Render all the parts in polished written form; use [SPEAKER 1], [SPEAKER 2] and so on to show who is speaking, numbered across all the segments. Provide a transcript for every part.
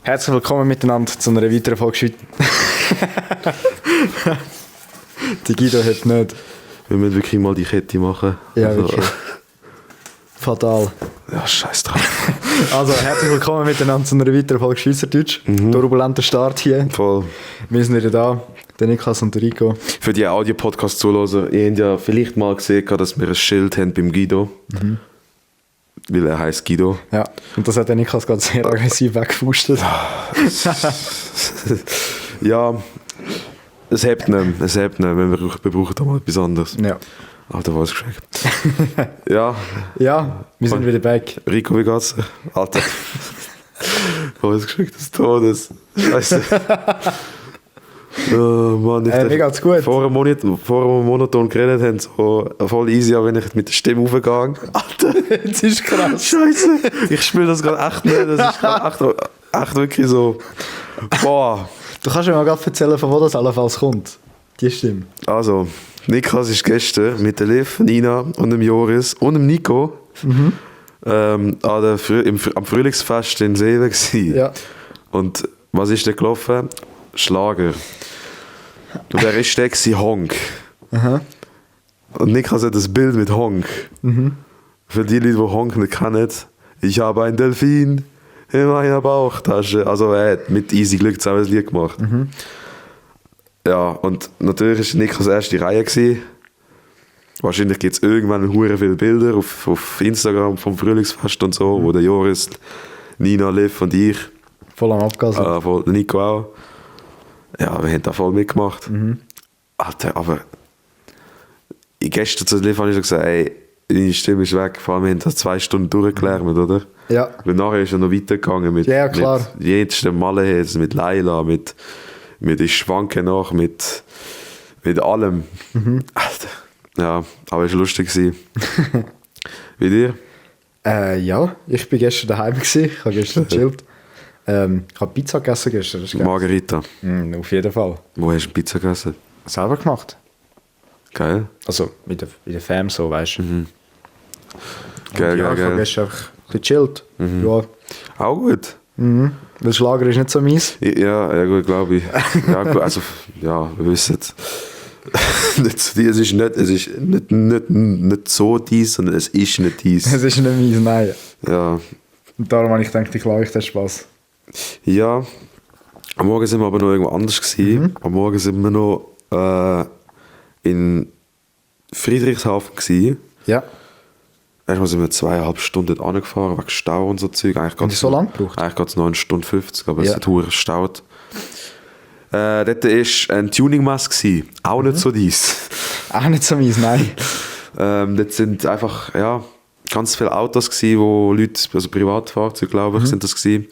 [SPEAKER 1] Herzlich willkommen miteinander zu einer weiteren Folge. Die Guido hat nicht.
[SPEAKER 2] Wir müssen wirklich mal die Kette machen.
[SPEAKER 1] Ja,
[SPEAKER 2] also,
[SPEAKER 1] wirklich. Fatal.
[SPEAKER 2] Ja, scheiß drauf.
[SPEAKER 1] Also, herzlich willkommen miteinander zu einer weiteren Folge Schweizerdeutsch. Turbulenter Start hier.
[SPEAKER 2] Voll.
[SPEAKER 1] Wir sind wieder da. Der Niklas und der Rico.
[SPEAKER 2] Für die Audio-Podcast-Zuhörer, ihr habt ja vielleicht mal gesehen, dass wir ein Schild haben beim Guido. Weil er heisst Guido.
[SPEAKER 1] Ja, und das hat der Niklas ganz sehr aggressiv weggefustet.
[SPEAKER 2] Ja, es hebt nicht mehr. Wir brauchen da mal etwas anderes.
[SPEAKER 1] Ja.
[SPEAKER 2] Alter, was geschickt. Ja.
[SPEAKER 1] Ja, wir sind wieder back.
[SPEAKER 2] Rico, wie geht's? Alter. Was geschickt des Todes. Scheiße. Oh Mann,
[SPEAKER 1] Mir geht's gut.
[SPEAKER 2] Vor einem Monoton geredet haben, so voll easy, aber wenn ich mit der Stimme aufgehe. Alter,
[SPEAKER 1] Das ist krass.
[SPEAKER 2] Scheiße. Ich spüre das gerade echt nicht. Das ist gerade echt wirklich so. Boah.
[SPEAKER 1] Du kannst mir mal gerade erzählen, von wo das allenfalls kommt. Die Stimme.
[SPEAKER 2] Also, Niklas ist gestern mit der Liv, Nina und dem Joris und dem Nico am Frühlingsfest in Seewe gewesen.
[SPEAKER 1] Ja.
[SPEAKER 2] Und was ist da gelaufen? Schlager. Und der ist der Honk.
[SPEAKER 1] Aha.
[SPEAKER 2] Und Niklas hat das Bild mit Honk. Für die Leute, die Honk nicht kennen, ich habe einen Delfin in meiner Bauchtasche. Also er hat mit Easy Glück zusammen ein Lied gemacht. Ja, und natürlich war Niklas erste Reihe gewesen. Wahrscheinlich gibt es irgendwann hure viele Bilder auf Instagram vom Frühlingsfest und so, wo der Joris, Nina, Liv und ich,
[SPEAKER 1] Voll am Abgasen.
[SPEAKER 2] voll Nico auch. Ja, wir haben da voll mitgemacht. Alter, aber gestern zu Liv habe ich schon gesagt, ey, deine Stimme ist weg. Vor allem, wir haben das 2 Stunden durchgelernt, oder?
[SPEAKER 1] Ja.
[SPEAKER 2] Weil nachher ist er noch weitergegangen mit,
[SPEAKER 1] Ja, klar.
[SPEAKER 2] mit jedem Mallehetz, mit Laila, mit Ich schwanke noch, mit allem. Alter. Ja, aber es war lustig. Wie dir?
[SPEAKER 1] Ja, ich bin gestern daheim gewesen. Ich habe gestern gechillt. Ich habe Pizza gegessen gestern. Das ist geil.
[SPEAKER 2] Margarita.
[SPEAKER 1] Auf jeden Fall.
[SPEAKER 2] Wo hast du Pizza gegessen?
[SPEAKER 1] Selber gemacht.
[SPEAKER 2] Geil.
[SPEAKER 1] Also mit der Fam so, weißt du.
[SPEAKER 2] Geil,
[SPEAKER 1] Ja, ich habe
[SPEAKER 2] geil.
[SPEAKER 1] gestern einfach gechillt. Ja.
[SPEAKER 2] Auch gut.
[SPEAKER 1] Weil Schlager ist nicht so mies.
[SPEAKER 2] Ja, gut, glaube ich. Ja, gut, also, ja, wir wissen es. Es ist nicht so dies, sondern es ist nicht dies.
[SPEAKER 1] Es ist nicht mies, nein.
[SPEAKER 2] Ja.
[SPEAKER 1] Und darum habe ich gedacht, ich lasse euch den Spaß.
[SPEAKER 2] Ja, am Morgen sind wir aber noch irgendwo anders gewesen. Am Morgen sind wir noch in Friedrichshafen gewesen.
[SPEAKER 1] Ja.
[SPEAKER 2] Erstmal sind wir 2,5 Stunden angefahren, wegen Stau und so Zeug. Eigentlich
[SPEAKER 1] Haben die so lang gebraucht?
[SPEAKER 2] Eigentlich geht es 9 Stunden 50, aber
[SPEAKER 1] Ja.
[SPEAKER 2] es hat verdammt gestaut. Dort war ein Tuning-Mess gewesen. Auch nicht so dies.
[SPEAKER 1] Auch nicht so mies, nein.
[SPEAKER 2] Dort sind einfach, ja, ganz viele Autos gewesen, wo Leute, also Privatfahrzeuge, glaube ich, sind das gewesen,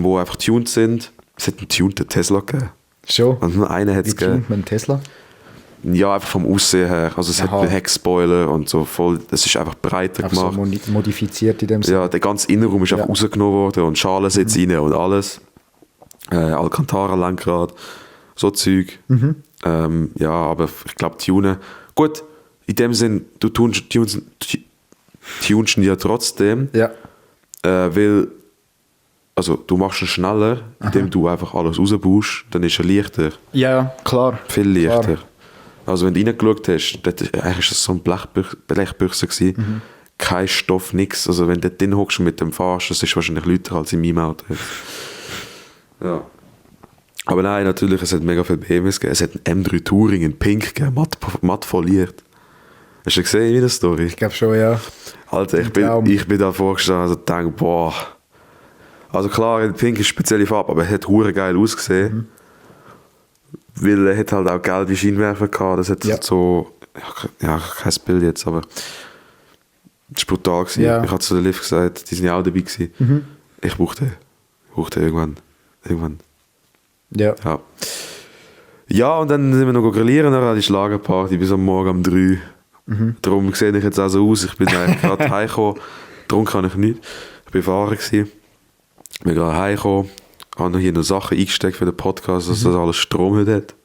[SPEAKER 2] wo einfach tuned sind. Es hat einen tuned Tesla gegeben.
[SPEAKER 1] Schon.
[SPEAKER 2] Und nur einen hat
[SPEAKER 1] Wie
[SPEAKER 2] es gegeben.
[SPEAKER 1] klingt man Tesla?
[SPEAKER 2] Ja, einfach vom Aussehen her. Also es
[SPEAKER 1] Aha.
[SPEAKER 2] hat einen Heckspoiler und so voll, es ist einfach breiter
[SPEAKER 1] Einfach so
[SPEAKER 2] gemacht.
[SPEAKER 1] modifiziert in dem Sinne.
[SPEAKER 2] Ja, der ganze Innenraum ist einfach rausgenommen worden und Schalensitz rein und alles. Alcantara-Lenkrad, so Zeug. Ja, aber ich glaube, Tunen. Gut, in dem Sinn, du tunst ihn ja trotzdem,
[SPEAKER 1] Ja.
[SPEAKER 2] weil also, du machst ihn schneller, indem du einfach alles rausbaust, dann ist er leichter.
[SPEAKER 1] Ja, klar.
[SPEAKER 2] Viel leichter.
[SPEAKER 1] Klar.
[SPEAKER 2] Also wenn du reingeschaut hast, eigentlich war das so ein Blechbüchse gewesen. Kein Stoff, nichts. Also wenn du dort drin hockst und mit dem fahrst, das ist wahrscheinlich lauter als in meinem Auto. Ja. Aber nein, natürlich, es hat mega viele BMWs gegeben. Es hat einen M3 Touring in Pink gegeben, matt foliert. Hast du gesehen in der Story?
[SPEAKER 1] Ich glaube schon, ja.
[SPEAKER 2] Alter, ich bin da vorgestanden und also dachte, boah. Also klar, Pink ist eine spezielle Farbe, aber er hat hure geil ausgesehen. Weil er hat halt auch gelbe Scheinwerfer gehabt. Das hat so, ja, kein Bild jetzt, aber das war brutal gewesen.
[SPEAKER 1] Ja.
[SPEAKER 2] Ich habe zu der Liv gesagt, die sind ja auch dabei gewesen. Ich brauchte irgendwann.
[SPEAKER 1] Ja.
[SPEAKER 2] Ja. Ja, und dann sind wir noch grillieren, dann hatte ich Schlagerparty bis am Morgen um 3. Darum sehe ich jetzt auch so aus. Ich bin eigentlich gerade heimgekommen. Darum kann ich nicht. Ich war fahren gewesen. Bin gerade heimgekommen. Habe noch hier noch Sachen eingesteckt für den Podcast, dass das alles Strom heute hat.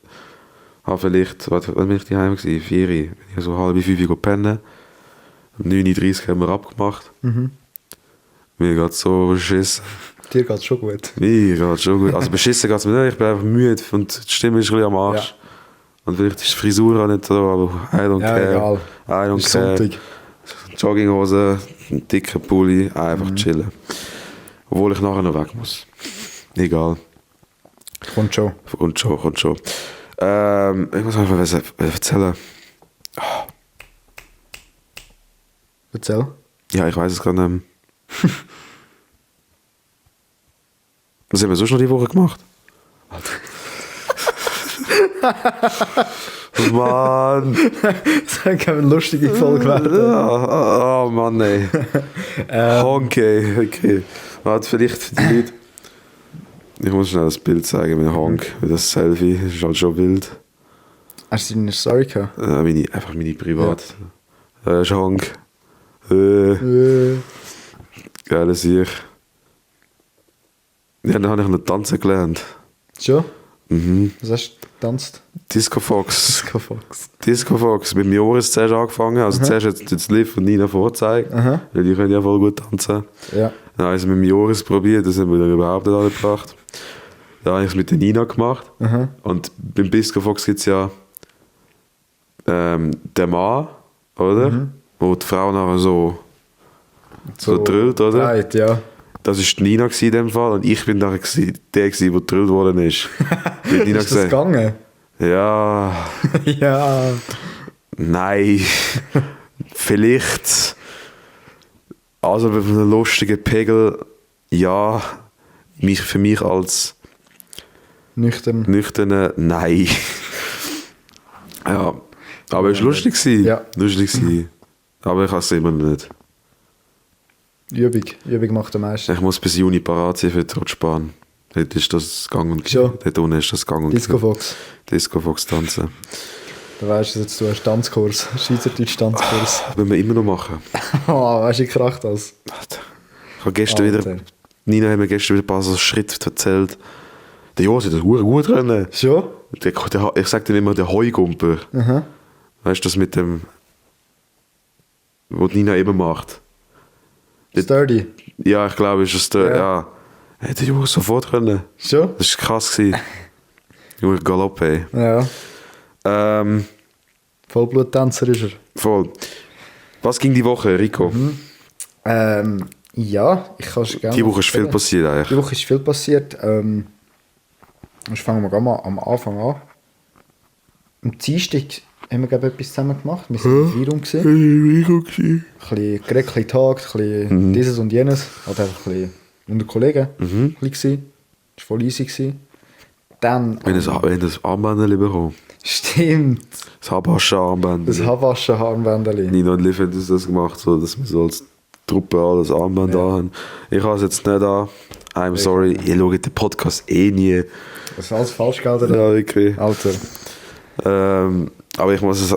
[SPEAKER 2] Habe vielleicht, wann bin ich daheim gewesen? 4 Uhr. Bin ich so 4:30 Uhr pennen. Um 9:30 Uhr haben wir abgemacht. Mir geht so beschissen.
[SPEAKER 1] Dir geht es schon gut.
[SPEAKER 2] Mir geht schon gut. Also beschissen geht es mir nicht, ich bin einfach müde und die Stimme ist ein bisschen am Arsch.
[SPEAKER 1] Ja.
[SPEAKER 2] Und vielleicht ist die Frisur auch nicht da, aber I don't
[SPEAKER 1] Ja,
[SPEAKER 2] care.
[SPEAKER 1] egal.
[SPEAKER 2] I don't
[SPEAKER 1] Ist
[SPEAKER 2] care.
[SPEAKER 1] Sonntag.
[SPEAKER 2] Jogginghose, ein dicker Pulli, einfach chillen. Obwohl ich nachher noch weg muss. Egal.
[SPEAKER 1] Kommt schon.
[SPEAKER 2] Kommt schon. Ich muss einfach was erzählen.
[SPEAKER 1] Erzähl.
[SPEAKER 2] Ja, ich weiß es gerade nicht. Was haben wir sonst noch die Woche gemacht? Mann!
[SPEAKER 1] Das wäre eine lustige Folge werden.
[SPEAKER 2] Oh Mann, ey. Okay. Warte, vielleicht für die Leute. Ich muss schnell das Bild zeigen mit Honk. Das Selfie ist halt schon wild.
[SPEAKER 1] Hast du deine Story gehabt?
[SPEAKER 2] Einfach meine Privat. Das ist Honk. Geiles Sieg. Ja, dann habe ich noch tanzen gelernt.
[SPEAKER 1] Schon?
[SPEAKER 2] Mhm.
[SPEAKER 1] Was hast du getanzt?
[SPEAKER 2] Disco Fox.
[SPEAKER 1] Disco Fox.
[SPEAKER 2] Disco Fox. Mit Joris zuerst angefangen. Also zuerst hat das Lied von Nina vorgezeigt.
[SPEAKER 1] Aha.
[SPEAKER 2] Weil die können ja voll gut tanzen.
[SPEAKER 1] Ja.
[SPEAKER 2] Dann habe ich es mit Joris probiert. Das haben wir dann überhaupt nicht angebracht. Dann habe ich es mit der Nina gemacht.
[SPEAKER 1] Aha.
[SPEAKER 2] Und beim Disco Fox gibt es ja den Mann, oder? Wo die Frau nachher so drillt, oder?
[SPEAKER 1] Right, ja.
[SPEAKER 2] Das war Nina in dem Fall und ich bin nachher der, der gedrillt worden ist. Mit Nina
[SPEAKER 1] Ist das
[SPEAKER 2] gesagt,
[SPEAKER 1] gegangen?
[SPEAKER 2] ja,
[SPEAKER 1] Ja.
[SPEAKER 2] nein, vielleicht. Also mit einem lustigen Pegel, ja, für mich als
[SPEAKER 1] Nüchtern.
[SPEAKER 2] nüchterner, nein. Ja, aber es war lustig.
[SPEAKER 1] Ja.
[SPEAKER 2] Lustig. Aber ich kann es immer noch nicht.
[SPEAKER 1] Übung macht am meisten.
[SPEAKER 2] Ich muss bis Juni parat sein für die Rutschbahn. Dort ist das Gang und
[SPEAKER 1] Schon?
[SPEAKER 2] Dort unten ist das Gang und
[SPEAKER 1] Disco Fox.
[SPEAKER 2] Disco Fox tanzen.
[SPEAKER 1] Da weißt du jetzt, du hast Tanzkurs. Schweizerdeutsch Tanzkurs.
[SPEAKER 2] Wollen wir immer noch machen.
[SPEAKER 1] Oh, weißt du, wie krass das?
[SPEAKER 2] Ich habe gestern
[SPEAKER 1] Alter.
[SPEAKER 2] wieder... Nina hat mir gestern wieder ein paar so Schritte erzählt. Der Josi hat das verdammt gut können.
[SPEAKER 1] Schon?
[SPEAKER 2] Ich sage dir immer, der Heugumper.
[SPEAKER 1] Aha.
[SPEAKER 2] Weißt du, das mit dem... Was Nina immer macht.
[SPEAKER 1] Sturdy.
[SPEAKER 2] Ja, ich glaube, ist es der...
[SPEAKER 1] Ja.
[SPEAKER 2] Ja. Hätte der Josi sofort können.
[SPEAKER 1] Schon?
[SPEAKER 2] Das war krass. Junge Galopp, ey.
[SPEAKER 1] Ja.
[SPEAKER 2] Ähm,
[SPEAKER 1] Vollbluttänzer ist er.
[SPEAKER 2] voll. Was ging die Woche, Rico?
[SPEAKER 1] Ja, ich kann es gerne
[SPEAKER 2] Die Woche ist viel
[SPEAKER 1] erzählen.
[SPEAKER 2] passiert eigentlich.
[SPEAKER 1] Die Woche ist viel passiert. Ich fange mal am Anfang an. Am Dienstag haben wir glaube ich, etwas zusammen gemacht. Wir waren im Freiraum. Ein bisschen geredet, ein getagt, ein bisschen dieses und jenes. Halt einfach ein bisschen unter Kollegen. Ein bisschen. Das war voll easy. Gewesen. Dann...
[SPEAKER 2] Wenn das Armbändchen bekommen.
[SPEAKER 1] Stimmt.
[SPEAKER 2] Das Habascha-Armbändchen.
[SPEAKER 1] Das Hawaschen-Armbändchen.
[SPEAKER 2] Nina und Liv haben das gemacht, so, dass wir so als Truppe alles Armband haben. Ich habe es jetzt nicht an. I'm sorry, ihr schaut den Podcast eh nie.
[SPEAKER 1] Das ist alles falsch, gell? Oder?
[SPEAKER 2] Ja, wirklich.
[SPEAKER 1] Alter.
[SPEAKER 2] Aber ich kann es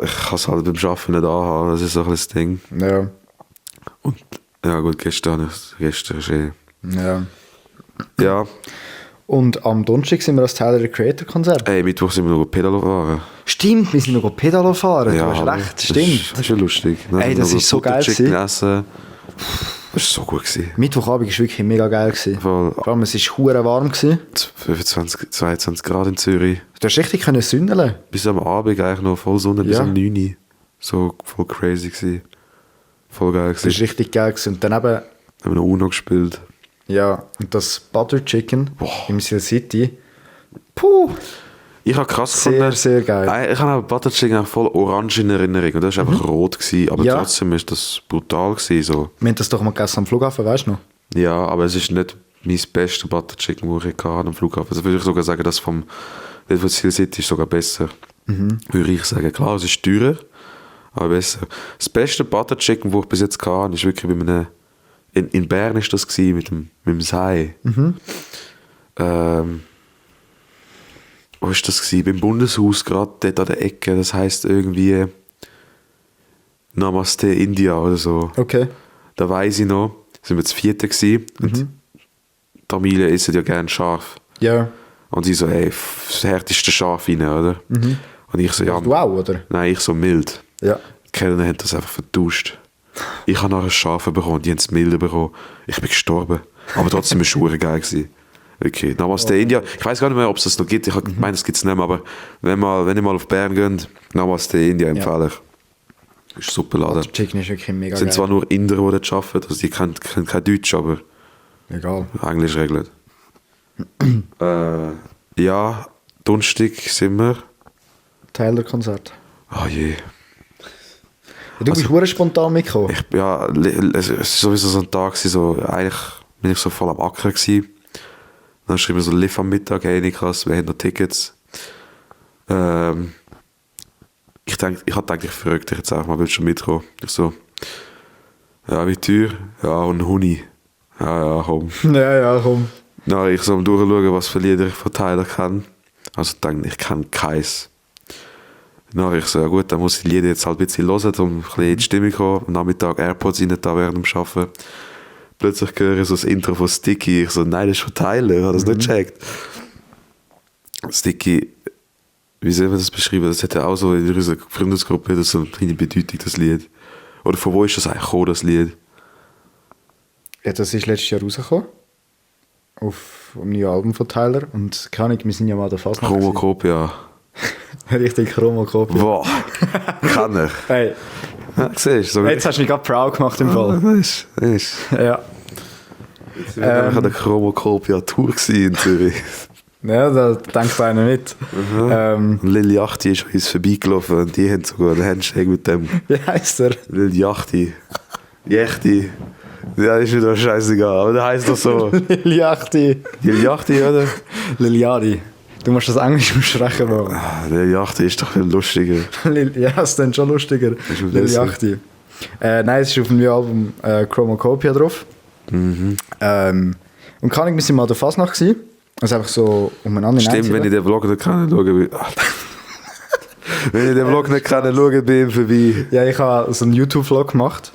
[SPEAKER 2] halt beim Arbeiten nicht anhaben, das ist so ein bisschen das Ding.
[SPEAKER 1] Ja.
[SPEAKER 2] Und ja gut, gestern ist
[SPEAKER 1] Ja.
[SPEAKER 2] Ja,
[SPEAKER 1] Und am Donnerstag sind wir als Teil der Creator-Konzert.
[SPEAKER 2] ey, Mittwoch sind wir noch Pedalo fahren.
[SPEAKER 1] Stimmt, wir sind noch Pedalo fahren. Du hast
[SPEAKER 2] hallo.
[SPEAKER 1] recht, stimmt.
[SPEAKER 2] Das ist ja lustig. Dann
[SPEAKER 1] Ey,
[SPEAKER 2] haben wir
[SPEAKER 1] das
[SPEAKER 2] noch
[SPEAKER 1] ist so geil
[SPEAKER 2] Butterchicken
[SPEAKER 1] gewesen.
[SPEAKER 2] essen. Das war so gut. Gewesen.
[SPEAKER 1] Mittwochabend war wirklich mega geil. Gewesen.
[SPEAKER 2] Voll.
[SPEAKER 1] Vor allem, es war hure warm. Gewesen.
[SPEAKER 2] 25, 22 Grad in Zürich.
[SPEAKER 1] Du hast richtig können sündeln.
[SPEAKER 2] Bis am Abend eigentlich noch voll Sonne, bis
[SPEAKER 1] Ja.
[SPEAKER 2] am 9 Uhr. So voll crazy gewesen. Voll geil
[SPEAKER 1] Das war
[SPEAKER 2] gewesen.
[SPEAKER 1] richtig geil. Gewesen. Und daneben,
[SPEAKER 2] Haben wir noch Uno gespielt.
[SPEAKER 1] ja, und das Butter Chicken im Seal City. Puh,
[SPEAKER 2] Ich habe krass
[SPEAKER 1] sehr,
[SPEAKER 2] gefunden.
[SPEAKER 1] sehr geil.
[SPEAKER 2] Ich habe aber Butter Chicken auch voll orange in Erinnerung. Und das war einfach rot. Gewesen, aber
[SPEAKER 1] Ja.
[SPEAKER 2] trotzdem ist das brutal gewesen, so.
[SPEAKER 1] Wir haben das doch mal gegessen am Flughafen, weißt du noch?
[SPEAKER 2] Ja, aber es ist nicht mein bestes Butter Chicken, das ich hatte am Flughafen. Also würde ich sogar sagen, das vom Seal City ist sogar besser. Würde ich sagen. Klar, es ist teurer, aber besser. Das beste Butter Chicken, das ich bis jetzt hatte, ist wirklich bei einem... In Bern war das gewesen, mit dem Sei. Wo war das gewesen? Beim Bundeshaus, gerade dort an der Ecke. Das heisst irgendwie Namaste India oder so.
[SPEAKER 1] Okay.
[SPEAKER 2] Da weiss ich noch, sind wir zu vierten gewesen. Und die Familie essen ja gerne scharf.
[SPEAKER 1] Ja.
[SPEAKER 2] Und sie so, hey, das härteste Scharf rein, oder? Und ich so, ja,
[SPEAKER 1] Du auch, oder?
[SPEAKER 2] nein, ich so mild.
[SPEAKER 1] Ja.
[SPEAKER 2] Die Kellner haben das einfach vertauscht. Ich habe nachher Schafe bekommen, die haben es milde bekommen. Ich bin gestorben. Aber trotzdem war es schon geil gewesen. Okay, Namaste India. Ich weiß gar nicht mehr, ob es das noch gibt. Ich meine, es gibt es nicht mehr, aber wenn ihr mal auf Bern geht, Namaste India empfehle ich. Ist super Laden.
[SPEAKER 1] Der Chicken ist wirklich mega
[SPEAKER 2] Es sind
[SPEAKER 1] geil.
[SPEAKER 2] zwar nur Inder, die dort arbeiten, also die können kein Deutsch, aber
[SPEAKER 1] Egal.
[SPEAKER 2] Englisch regelt. Ja, Donnerstag sind wir.
[SPEAKER 1] Tyler-Konzert.
[SPEAKER 2] Oh je.
[SPEAKER 1] Du bist verdammt spontan mitgekommen.
[SPEAKER 2] Es ist sowieso so ein Tag gewesen, so, eigentlich bin ich so voll am Acker gewesen. Dann schrieben wir so Liv am Mittag, hey Niklas, wir haben noch Tickets. Ich hatte eigentlich verrückt, ich jetzt einfach mal, willst du mitkommen? Ich so, ja, wie teuer? Ja, und Huni. Ja, komm.
[SPEAKER 1] Ja, komm.
[SPEAKER 2] Dann ich so am Durchschauen, was für Lieder ich von Tyler kann. Also ich dachte, ich kenne keins. Dann ich so, ja gut, dann muss ich die Lieder jetzt halt ein bisschen hören, um ein bisschen in die Stimmung zu kommen. Am Nachmittag AirPods rein, da während dem Arbeiten. Plötzlich höre ich so das Intro von Sticky. Ich so, nein, das ist von Tyler, ich habe das nicht gecheckt. Sticky, wie soll man das beschreiben? Das hat ja auch so in unserer Freundesgruppe das so eine kleine Bedeutung, das Lied. Oder von wo ist das eigentlich gekommen, das Lied?
[SPEAKER 1] Ja, das ist letztes Jahr rausgekommen. Auf dem neuen Album von Tyler. Und keine Ahnung, wir sind ja mal der Fasnacht.
[SPEAKER 2] Chromocopia.
[SPEAKER 1] Richtig Chromocopia.
[SPEAKER 2] Boah, kann ich.
[SPEAKER 1] Hey,
[SPEAKER 2] Ja, siehst du, so
[SPEAKER 1] jetzt hast du mich gerade proud gemacht im Fall.
[SPEAKER 2] Weißt du?
[SPEAKER 1] Ja.
[SPEAKER 2] Ich war an der Chromocopia-Tour in Zürich.
[SPEAKER 1] Ja, da denkt einer mit.
[SPEAKER 2] Lil Yachty ist uns vorbeigelaufen und die haben sogar einen Handshake mit dem
[SPEAKER 1] Wie heisst er?
[SPEAKER 2] Lil Yachty. Yachty. Ja, ist wieder scheißegal, aber der heisst doch so.
[SPEAKER 1] Liliachti.
[SPEAKER 2] Lil Yachty, oder?
[SPEAKER 1] Liliadi. Du musst das Englisch aussprechen, Mann.
[SPEAKER 2] Lil Yachty ist doch viel lustiger.
[SPEAKER 1] Ja, ist dann schon lustiger.
[SPEAKER 2] Ist schon besser.
[SPEAKER 1] Liliachti. Nein, es ist auf dem neuen Album Chromocopia drauf. Und kann ich, wir sind mal der Fasnacht gewesen. Also einfach so umeinander.
[SPEAKER 2] Stimmt, wenn ich den Vlog nicht kenne, schaue ich. Wenn ich den Vlog nicht kenne, schaue ich bei ihm vorbei.
[SPEAKER 1] Ja, ich habe so einen YouTube-Vlog gemacht.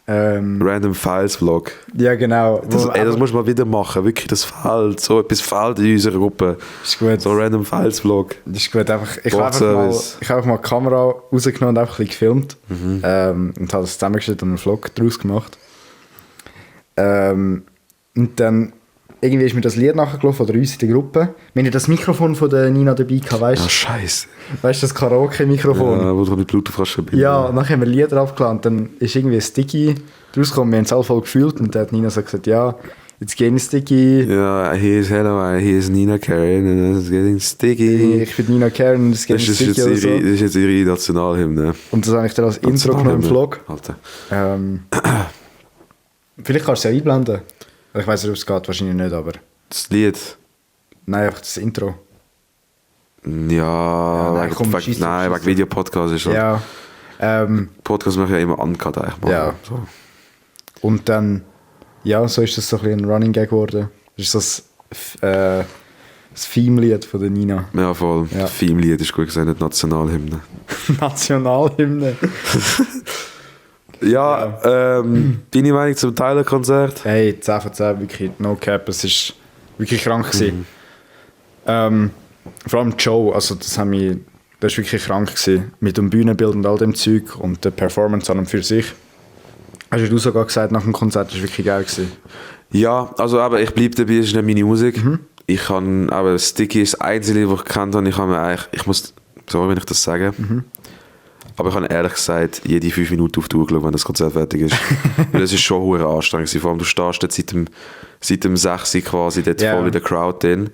[SPEAKER 2] Random Files Vlog.
[SPEAKER 1] Ja, genau.
[SPEAKER 2] Das muss man wieder machen, wirklich, das fehlt. So etwas fehlt in unserer Gruppe.
[SPEAKER 1] Ist gut.
[SPEAKER 2] So Random Files Vlog.
[SPEAKER 1] Das ist gut. Ich habe einfach mal die Kamera rausgenommen und einfach ein bisschen gefilmt. Und habe das zusammengestellt und einen Vlog daraus gemacht. Und dann irgendwie ist mir das Lied nachgelaufen, oder uns in der Gruppe. Wir hatten das Mikrofon von der Nina dabei gehabt, weißt
[SPEAKER 2] Ah,
[SPEAKER 1] du?
[SPEAKER 2] scheiße.
[SPEAKER 1] Weißt du, das Karaoke-Mikrofon?
[SPEAKER 2] Ja, wo du mit Bluetooth kannst verbinden.
[SPEAKER 1] Ja, und dann haben wir Lieder abgeladen und dann ist irgendwie ein Sticky rausgekommen. Wir haben es alle voll gefühlt und dann hat Nina so gesagt, ja, jetzt gehen Sticky.
[SPEAKER 2] Ja, hier ist Hello, hier ist Nina Karen und es geht in Sticky.
[SPEAKER 1] Ich bin Nina Karen und es geht
[SPEAKER 2] Das ist,
[SPEAKER 1] Sticky oder
[SPEAKER 2] jetzt
[SPEAKER 1] so.
[SPEAKER 2] das ist jetzt ihre Nationalhymne.
[SPEAKER 1] Und das habe ich dann als Intro genommen im Vlog.
[SPEAKER 2] Alter.
[SPEAKER 1] Vielleicht kannst du es ja einblenden. Ich weiß nicht, ob es geht, wahrscheinlich nicht, aber...
[SPEAKER 2] Das Lied.
[SPEAKER 1] Nein, einfach das Intro.
[SPEAKER 2] Ja,
[SPEAKER 1] nein, komm, scheiss drauf,
[SPEAKER 2] wegen Videopodcast ist schon.
[SPEAKER 1] Ja.
[SPEAKER 2] Podcast mache ich ja immer uncut eigentlich.
[SPEAKER 1] Ja.
[SPEAKER 2] So.
[SPEAKER 1] Und dann... Ja, so ist das so ein bisschen ein Running Gag geworden. Das ist das Theme-Lied von der Nina.
[SPEAKER 2] Ja, voll.
[SPEAKER 1] Ja.
[SPEAKER 2] Theme-Lied ist gut gesagt, nicht Nationalhymne.
[SPEAKER 1] Nationalhymne.
[SPEAKER 2] Ja, deine Meinung zum Tyler-Konzert?
[SPEAKER 1] Hey, 10 von 10, wirklich no cap. Es war wirklich krank gewesen. Vor allem Joe, also das war wirklich krank gewesen. Mit dem Bühnenbild und all dem Zeug und der Performance an und für sich. Hast du sogar gesagt, nach dem Konzert, das war wirklich geil gewesen.
[SPEAKER 2] Ja, also aber ich bleibe dabei, es ist nicht meine Musik. Ich kann, aber Sticky ist das Einzige, was ich kennt habe. Ich muss, sorry, wenn ich das sage, aber ich habe ehrlich gesagt jede 5 Minuten auf die Uhr geschaut, wenn das Konzert fertig ist. Weil es ist schon hure anstrengend. Vor allem, du stehst dort seit dem 6 Uhr quasi dort voll in der Crowd drin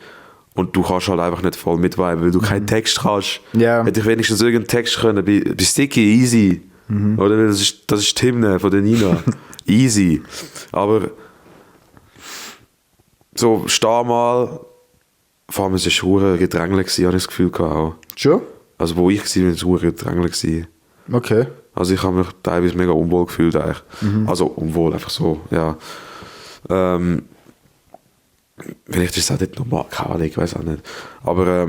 [SPEAKER 2] und du kannst halt einfach nicht voll mitweiben, weil du keinen Text kannst.
[SPEAKER 1] Ja.
[SPEAKER 2] Hätte ich wenigstens irgendeinen Text können, bei Sticky easy. Oder? Weil das ist die Hymne von der Nina. Easy. Aber so, steh mal, vor allem es war hure gedrängelt, habe ich das Gefühl gehabt auch.
[SPEAKER 1] Schon?
[SPEAKER 2] Also wo ich war, war es hure gedrängelt.
[SPEAKER 1] Okay.
[SPEAKER 2] Also ich habe mich teilweise mega unwohl gefühlt eigentlich. Also unwohl, einfach so, ja. Vielleicht ist es auch nicht normal, keine Ahnung, ich weiß auch nicht. Aber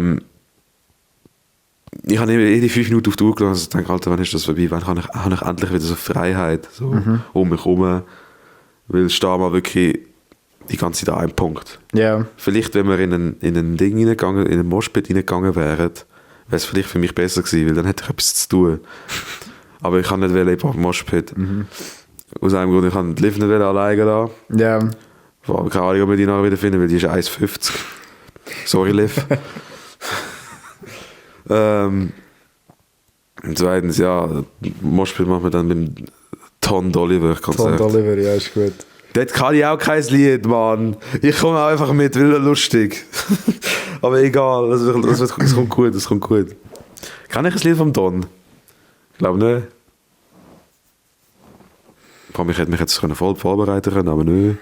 [SPEAKER 2] ich habe jede 5 Minuten auf die Uhr geschaut und denke, Alter, wann ist das vorbei? Wann habe ich endlich wieder so Freiheit so um mich herum? Weil ich stehe mal wirklich die ganze Zeit an einem Punkt.
[SPEAKER 1] Ja.
[SPEAKER 2] Vielleicht, wenn wir in ein Ding reingegangen, in ein Moshpit reingegangen wären, wäre es vielleicht für mich besser gewesen, weil dann hätte ich etwas zu tun. Aber ich kann nicht in ein Moshpit. Aus einem Grund, ich kann die Liv nicht alleine lassen.
[SPEAKER 1] Ja.
[SPEAKER 2] Keine Ahnung, ob wir die nachher wieder finden, weil die ist 1,50. Sorry, Liv. Und zweitens, ja, Moshpit machen wir dann mit dem Ton Oliver-Konzert.
[SPEAKER 1] Tom Oliver, ja, ist gut.
[SPEAKER 2] Dort kann ich auch kein Lied, Mann. Ich komme auch einfach mit, weil lustig. Aber egal, das kommt gut, das kommt gut. Kann ich ein Lied vom Don? Ich glaube nicht. Ich hätte mich jetzt voll vorbereiten können, aber nicht.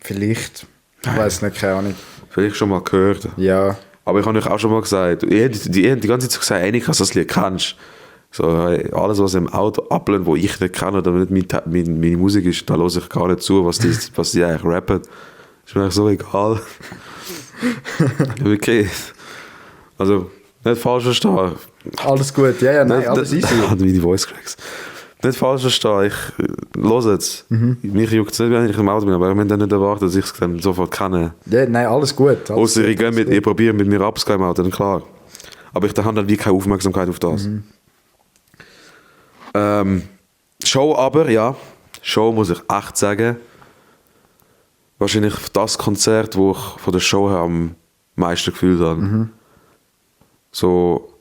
[SPEAKER 1] Vielleicht. Ich weiß nicht, keine Ahnung.
[SPEAKER 2] Vielleicht schon mal gehört.
[SPEAKER 1] Ja.
[SPEAKER 2] Aber ich habe euch auch schon mal gesagt, ihr habt die ganze Zeit gesagt, ich kann das Lied kennst. So, hey, alles, was im Auto ablehnt, wo ich nicht kenne oder nicht meine Musik ist, da höre ich gar nicht zu, was die eigentlich rappen. Ist mir eigentlich so egal. Wirklich. Also, nicht falsch verstehen.
[SPEAKER 1] Alles gut, ja, nein, alles easy.
[SPEAKER 2] Wie die Voice Cracks. Nicht falsch verstehen, ich höre jetzt. Mich juckt es nicht, wenn ich im Auto bin, aber ich habe dann nicht erwartet, dass ich es dann sofort kenne.
[SPEAKER 1] Ja, nein, alles gut.
[SPEAKER 2] Außer ihr probiert mit mir abzugehen im Auto, dann klar. Aber ich habe dann wie keine Aufmerksamkeit auf das. Show aber, ja. Show muss ich echt sagen. Wahrscheinlich das Konzert, wo ich von der Show her am meisten gefühlt habe. So,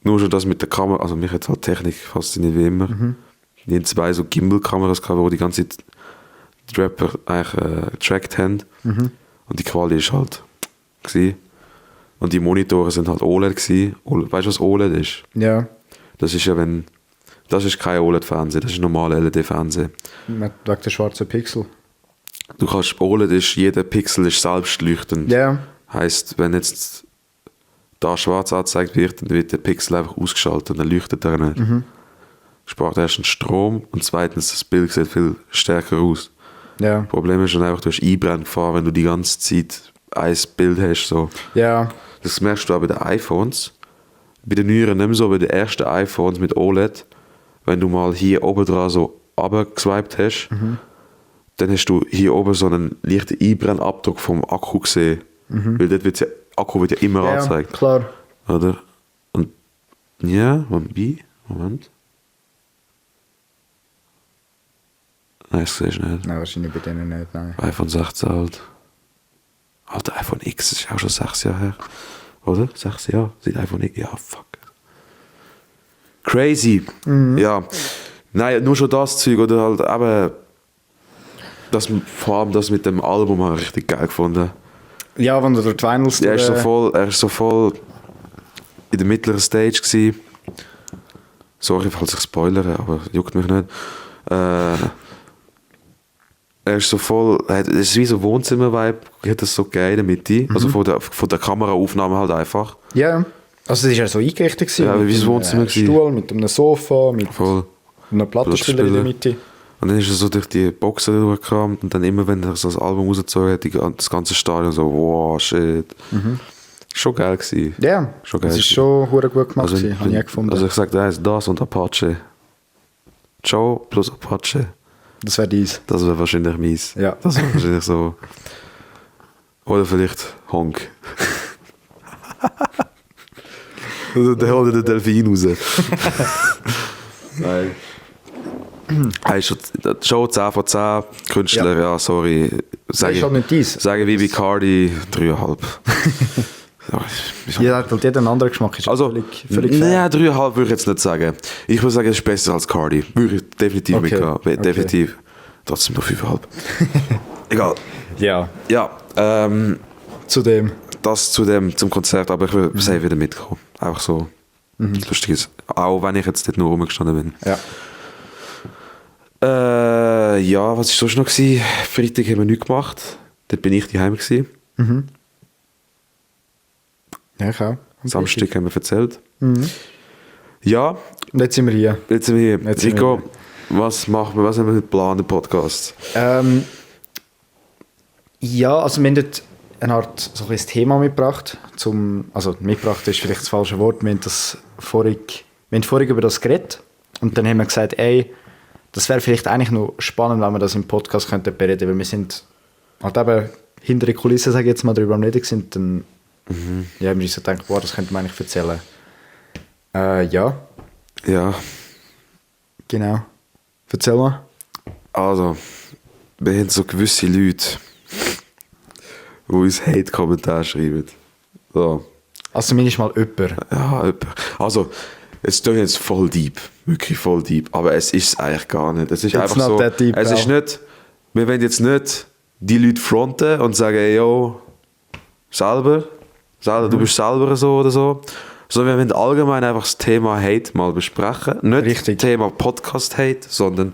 [SPEAKER 2] nur schon das mit der Kamera, also mich hat halt Technik fasziniert wie immer. Die haben 2 so Gimbal-Kameras gehabt, wo die ganze Zeit die Rapper eigentlich getrackt haben. Und die Quali ist halt gewesen. Und die Monitore sind halt OLED gewesen. Weißt du, was OLED ist?
[SPEAKER 1] Ja.
[SPEAKER 2] Das ist ja, wenn... Das ist kein OLED-Fernsehen, das ist ein normaler LED-Fernsehen.
[SPEAKER 1] Wegen der schwarzen Pixel.
[SPEAKER 2] Du kannst, OLED ist, jeder Pixel ist selbstleuchtend.
[SPEAKER 1] Ja.
[SPEAKER 2] Heisst, wenn jetzt da schwarz angezeigt wird, dann wird der Pixel einfach ausgeschaltet und dann leuchtet er nicht. Spart erstens Strom und zweitens, das Bild sieht viel stärker aus.
[SPEAKER 1] Ja.
[SPEAKER 2] Das Problem ist dann einfach, du hast Einbrenngefahr, wenn du die ganze Zeit ein Bild hast. So.
[SPEAKER 1] Ja.
[SPEAKER 2] Das merkst du auch bei den iPhones. Bei den neueren nicht mehr so, bei den ersten iPhones mit OLED. Wenn du mal hier oben dran so runtergeswiped hast, dann hast du hier oben so einen leichten Einbrennabdruck vom Akku gesehen. Weil dort wird Akku wird ja immer angezeigt.
[SPEAKER 1] Ja, klar.
[SPEAKER 2] Oder? Und ja, wie? Moment. Nein, das siehst du nicht.
[SPEAKER 1] Nein, wahrscheinlich bei denen nicht, nein.
[SPEAKER 2] iPhone 16 alt. Alter, iPhone X, das ist auch schon 6 Jahre her. Oder? 6 Jahre? Seit iPhone X? Ja, fuck. Crazy. Ja. Nein, nur schon das Zeug oder halt eben vor allem das mit dem Album habe ich richtig geil gefunden.
[SPEAKER 1] Ja, wenn du dort Vinyls...
[SPEAKER 2] Er ist so voll in der mittleren Stage gewesen. Sorry, falls ich spoilere, aber juckt mich nicht. Er ist so voll, es ist wie so Wohnzimmer-Vibe, hat das so geil in der Mitte. Also von der Kameraaufnahme halt einfach.
[SPEAKER 1] Ja. Also es war ja so eingerichtet gewesen.
[SPEAKER 2] Ja, wie ein Wohnzimmer
[SPEAKER 1] einem Stuhl, mit einem Sofa, mit einem Plattenspieler in der Mitte.
[SPEAKER 2] Und dann ist er so durch die Boxen durchgekommen und dann immer, wenn er so das Album rausgezogen hat, das ganze Stadion so, wow, shit. Schon geil gewesen.
[SPEAKER 1] Ja,
[SPEAKER 2] schon geil
[SPEAKER 1] das ist schon verdammt gut gemacht,
[SPEAKER 2] also,
[SPEAKER 1] habe ich auch gefunden.
[SPEAKER 2] Also ich sage, das und Apache. Joe plus Apache.
[SPEAKER 1] Das wäre dies.
[SPEAKER 2] Das wäre wahrscheinlich meins.
[SPEAKER 1] Ja.
[SPEAKER 2] Das wäre wahrscheinlich so. Oder vielleicht Honk. Der holt den Delfin raus. Nein. Hey, schon 10 von 10 Künstler, ja, sorry.
[SPEAKER 1] Das ist halt nicht dies.
[SPEAKER 2] Sagen wie Cardi 3,5.
[SPEAKER 1] Jeder hat halt einen anderen Geschmack. Ist
[SPEAKER 2] also,
[SPEAKER 1] völlig fair.
[SPEAKER 2] Nein, 3,5 würde ich jetzt nicht sagen. Ich würde sagen, es ist besser als Cardi. Würde ich definitiv mitgehen. Definitiv. Trotzdem nur 5,5. Egal.
[SPEAKER 1] Ja.
[SPEAKER 2] Ja,
[SPEAKER 1] Zu dem.
[SPEAKER 2] das zum Konzert, aber ich würde sehr wieder mitkommen. Einfach so Lustiges. Auch wenn ich jetzt dort nur rumgestanden bin.
[SPEAKER 1] Ja.
[SPEAKER 2] Ja, was war sonst noch gewesen? Freitag haben wir nichts gemacht. Dort bin ich daheim gewesen.
[SPEAKER 1] Ja, ich auch.
[SPEAKER 2] Samstag haben wir erzählt. Ja.
[SPEAKER 1] Und jetzt sind wir hier.
[SPEAKER 2] Jetzt sind wir hier. Rico, was machen wir? Was haben wir heute geplant im Podcast?
[SPEAKER 1] Ja, also wir haben dort eine Art so ein Thema mitgebracht. Also mitgebracht ist vielleicht das falsche Wort. Wir haben vorhin über das geredet. Und dann haben wir gesagt, ey, das wäre vielleicht eigentlich noch spannend, wenn wir das im Podcast könnten bereden, weil wir sind halt eben hinter den Kulissen, sage ich jetzt mal, darüber am Reden sind, dann ja, haben wir uns so gedacht, boah, das könnte man eigentlich erzählen. Ja.
[SPEAKER 2] Ja.
[SPEAKER 1] Genau. Erzähl mal.
[SPEAKER 2] Also, wir haben so gewisse Leute, die uns Hate-Kommentare schreiben. So.
[SPEAKER 1] Also zumindest mal jemand.
[SPEAKER 2] Ja, jemand. Also, es ist jetzt voll deep. Wirklich voll deep. Aber es ist es eigentlich gar nicht. Es ist
[SPEAKER 1] It's
[SPEAKER 2] einfach
[SPEAKER 1] not
[SPEAKER 2] so.
[SPEAKER 1] that deep,
[SPEAKER 2] Es ist nicht, wir wollen jetzt nicht die Leute fronten und sagen, ey, yo, selber, du bist selber so oder so. Sondern wir wollen allgemein einfach das Thema Hate mal besprechen. Nicht
[SPEAKER 1] Richtig.
[SPEAKER 2] Thema Podcast-Hate, sondern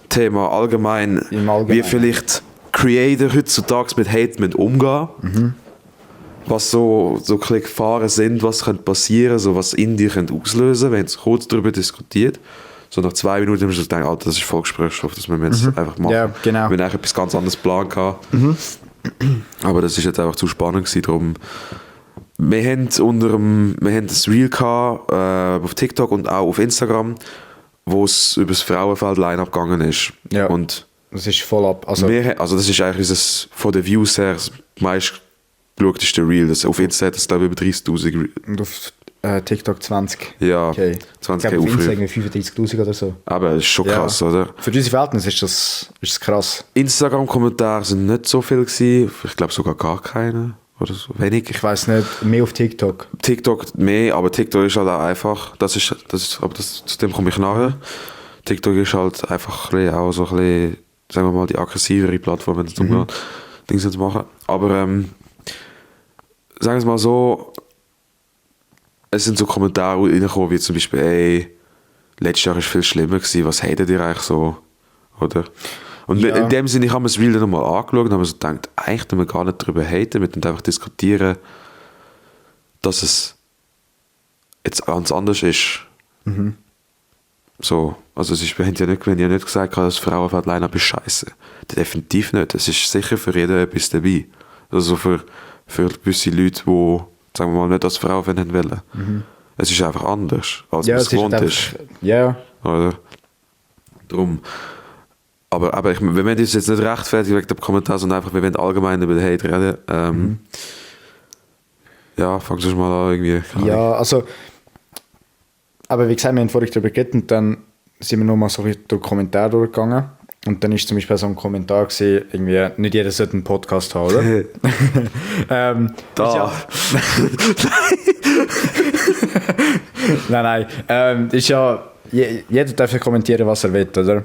[SPEAKER 2] Thema allgemein,
[SPEAKER 1] Im Allgemeinen.
[SPEAKER 2] wie vielleicht Creator heutzutage mit Hate umgehen. Was so ein bisschen Gefahren sind, was könnte passieren, so was in dir könnte auslösen, wenn es kurz darüber diskutiert. So nach 2 Minuten haben wir gedacht, Alter, das ist voll Gesprächsstoff, das müssen wir jetzt einfach machen.
[SPEAKER 1] Ja, genau.
[SPEAKER 2] Wir haben eigentlich etwas ganz anderes geplant gehabt. Aber das ist jetzt einfach zu spannend gewesen, darum. Wir haben das Reel gehabt, auf TikTok und auch auf Instagram, wo es über das Frauenfeld-Line abgegangen ist.
[SPEAKER 1] Ja.
[SPEAKER 2] Und
[SPEAKER 1] Das ist voll ab. Also,
[SPEAKER 2] also das ist eigentlich unser, von den Views her das meistgeschauteste Reel. Das, auf Insta hat es glaube ich über 30'000.
[SPEAKER 1] und auf TikTok 20.
[SPEAKER 2] Ja,
[SPEAKER 1] Okay.
[SPEAKER 2] 20
[SPEAKER 1] Ich glaube, auf Insta
[SPEAKER 2] Aufrufe.
[SPEAKER 1] irgendwie 35'000 oder so.
[SPEAKER 2] Aber das ist schon
[SPEAKER 1] Ja.
[SPEAKER 2] krass, oder?
[SPEAKER 1] Für unsere Verhältnisse ist das krass.
[SPEAKER 2] Instagram-Kommentare sind nicht so viel gewesen. Ich glaube sogar gar keine. Oder so. Wenig.
[SPEAKER 1] Ich weiß nicht, mehr auf TikTok.
[SPEAKER 2] TikTok mehr, aber TikTok ist halt auch einfach, zu dem komme ich nachher. TikTok ist halt einfach ein bisschen, auch so ein bisschen, sagen wir mal, die aggressivere Plattform, wenn es um Dinge zu machen. Aber sagen wir es mal so, es sind so Kommentare reingekommen, wie zum Beispiel, ey, letztes Jahr war viel schlimmer gewesen, was hatet ihr eigentlich so, oder? Und
[SPEAKER 1] Ja.
[SPEAKER 2] in dem Sinne, ich habe mir das Reel dann nochmal angeschaut und habe mir so gedacht, eigentlich tun wir gar nicht darüber haten, wir tun einfach diskutieren, dass es jetzt ganz anders ist. So, also wir haben ja nicht gesagt, dass Frauenfeld-Line-Up ist scheiße. Definitiv nicht. Es ist sicher für jeden etwas dabei. Also für gewisse Leute, die, sagen wir mal, nicht als Frau wollen wollen. Es ist einfach anders, als man es gewohnt ist.
[SPEAKER 1] Ja,
[SPEAKER 2] Oder? Drum. Aber wir wollen uns jetzt nicht rechtfertigen wegen dem Kommentar, sondern einfach, wir wollen allgemein über den Hate reden. Ja, fang du mal an irgendwie.
[SPEAKER 1] ja, also. Aber wie gesagt, wir haben vorhin darüber geredet und dann sind wir nochmal so ein bisschen durch die Kommentare durchgegangen. Und dann ist zum Beispiel so ein Kommentar gewesen, irgendwie, nicht jeder sollte einen Podcast haben, oder?
[SPEAKER 2] Da.
[SPEAKER 1] Nein. Ist ja, jeder darf ja kommentieren, was er will, oder?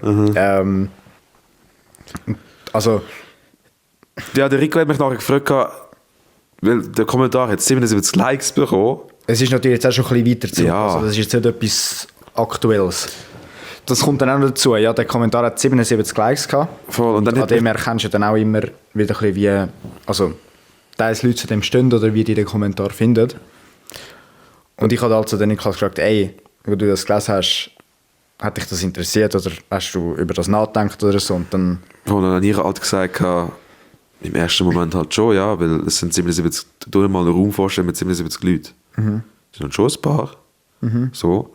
[SPEAKER 1] Also,
[SPEAKER 2] Ja, der Rico hat mich nachher gefragt, weil der Kommentar hat 77 Likes bekommen.
[SPEAKER 1] es ist natürlich jetzt auch schon ein bisschen weiter zurück.
[SPEAKER 2] Ja.
[SPEAKER 1] Also, das ist jetzt nicht etwas Aktuelles. Das kommt dann auch noch dazu. Ja, der Kommentar hat 77 Likes gehabt.
[SPEAKER 2] Voll. Und dann
[SPEAKER 1] An
[SPEAKER 2] hat
[SPEAKER 1] dem erkennst du dann auch immer wieder ein bisschen wie, also, teils Leute zu dem stehen oder wie die den Kommentar finden. Und ich habe also dann gefragt, ey, wo du das gelesen hast, hat dich das interessiert oder hast du über das nachgedacht oder so? Und dann,
[SPEAKER 2] Und dann habe ich halt gesagt, im ersten Moment halt schon, ja, weil es sind 77, du dir mal einen Raum vorstellen mit 77 Leuten. Das sind schon ein paar. So.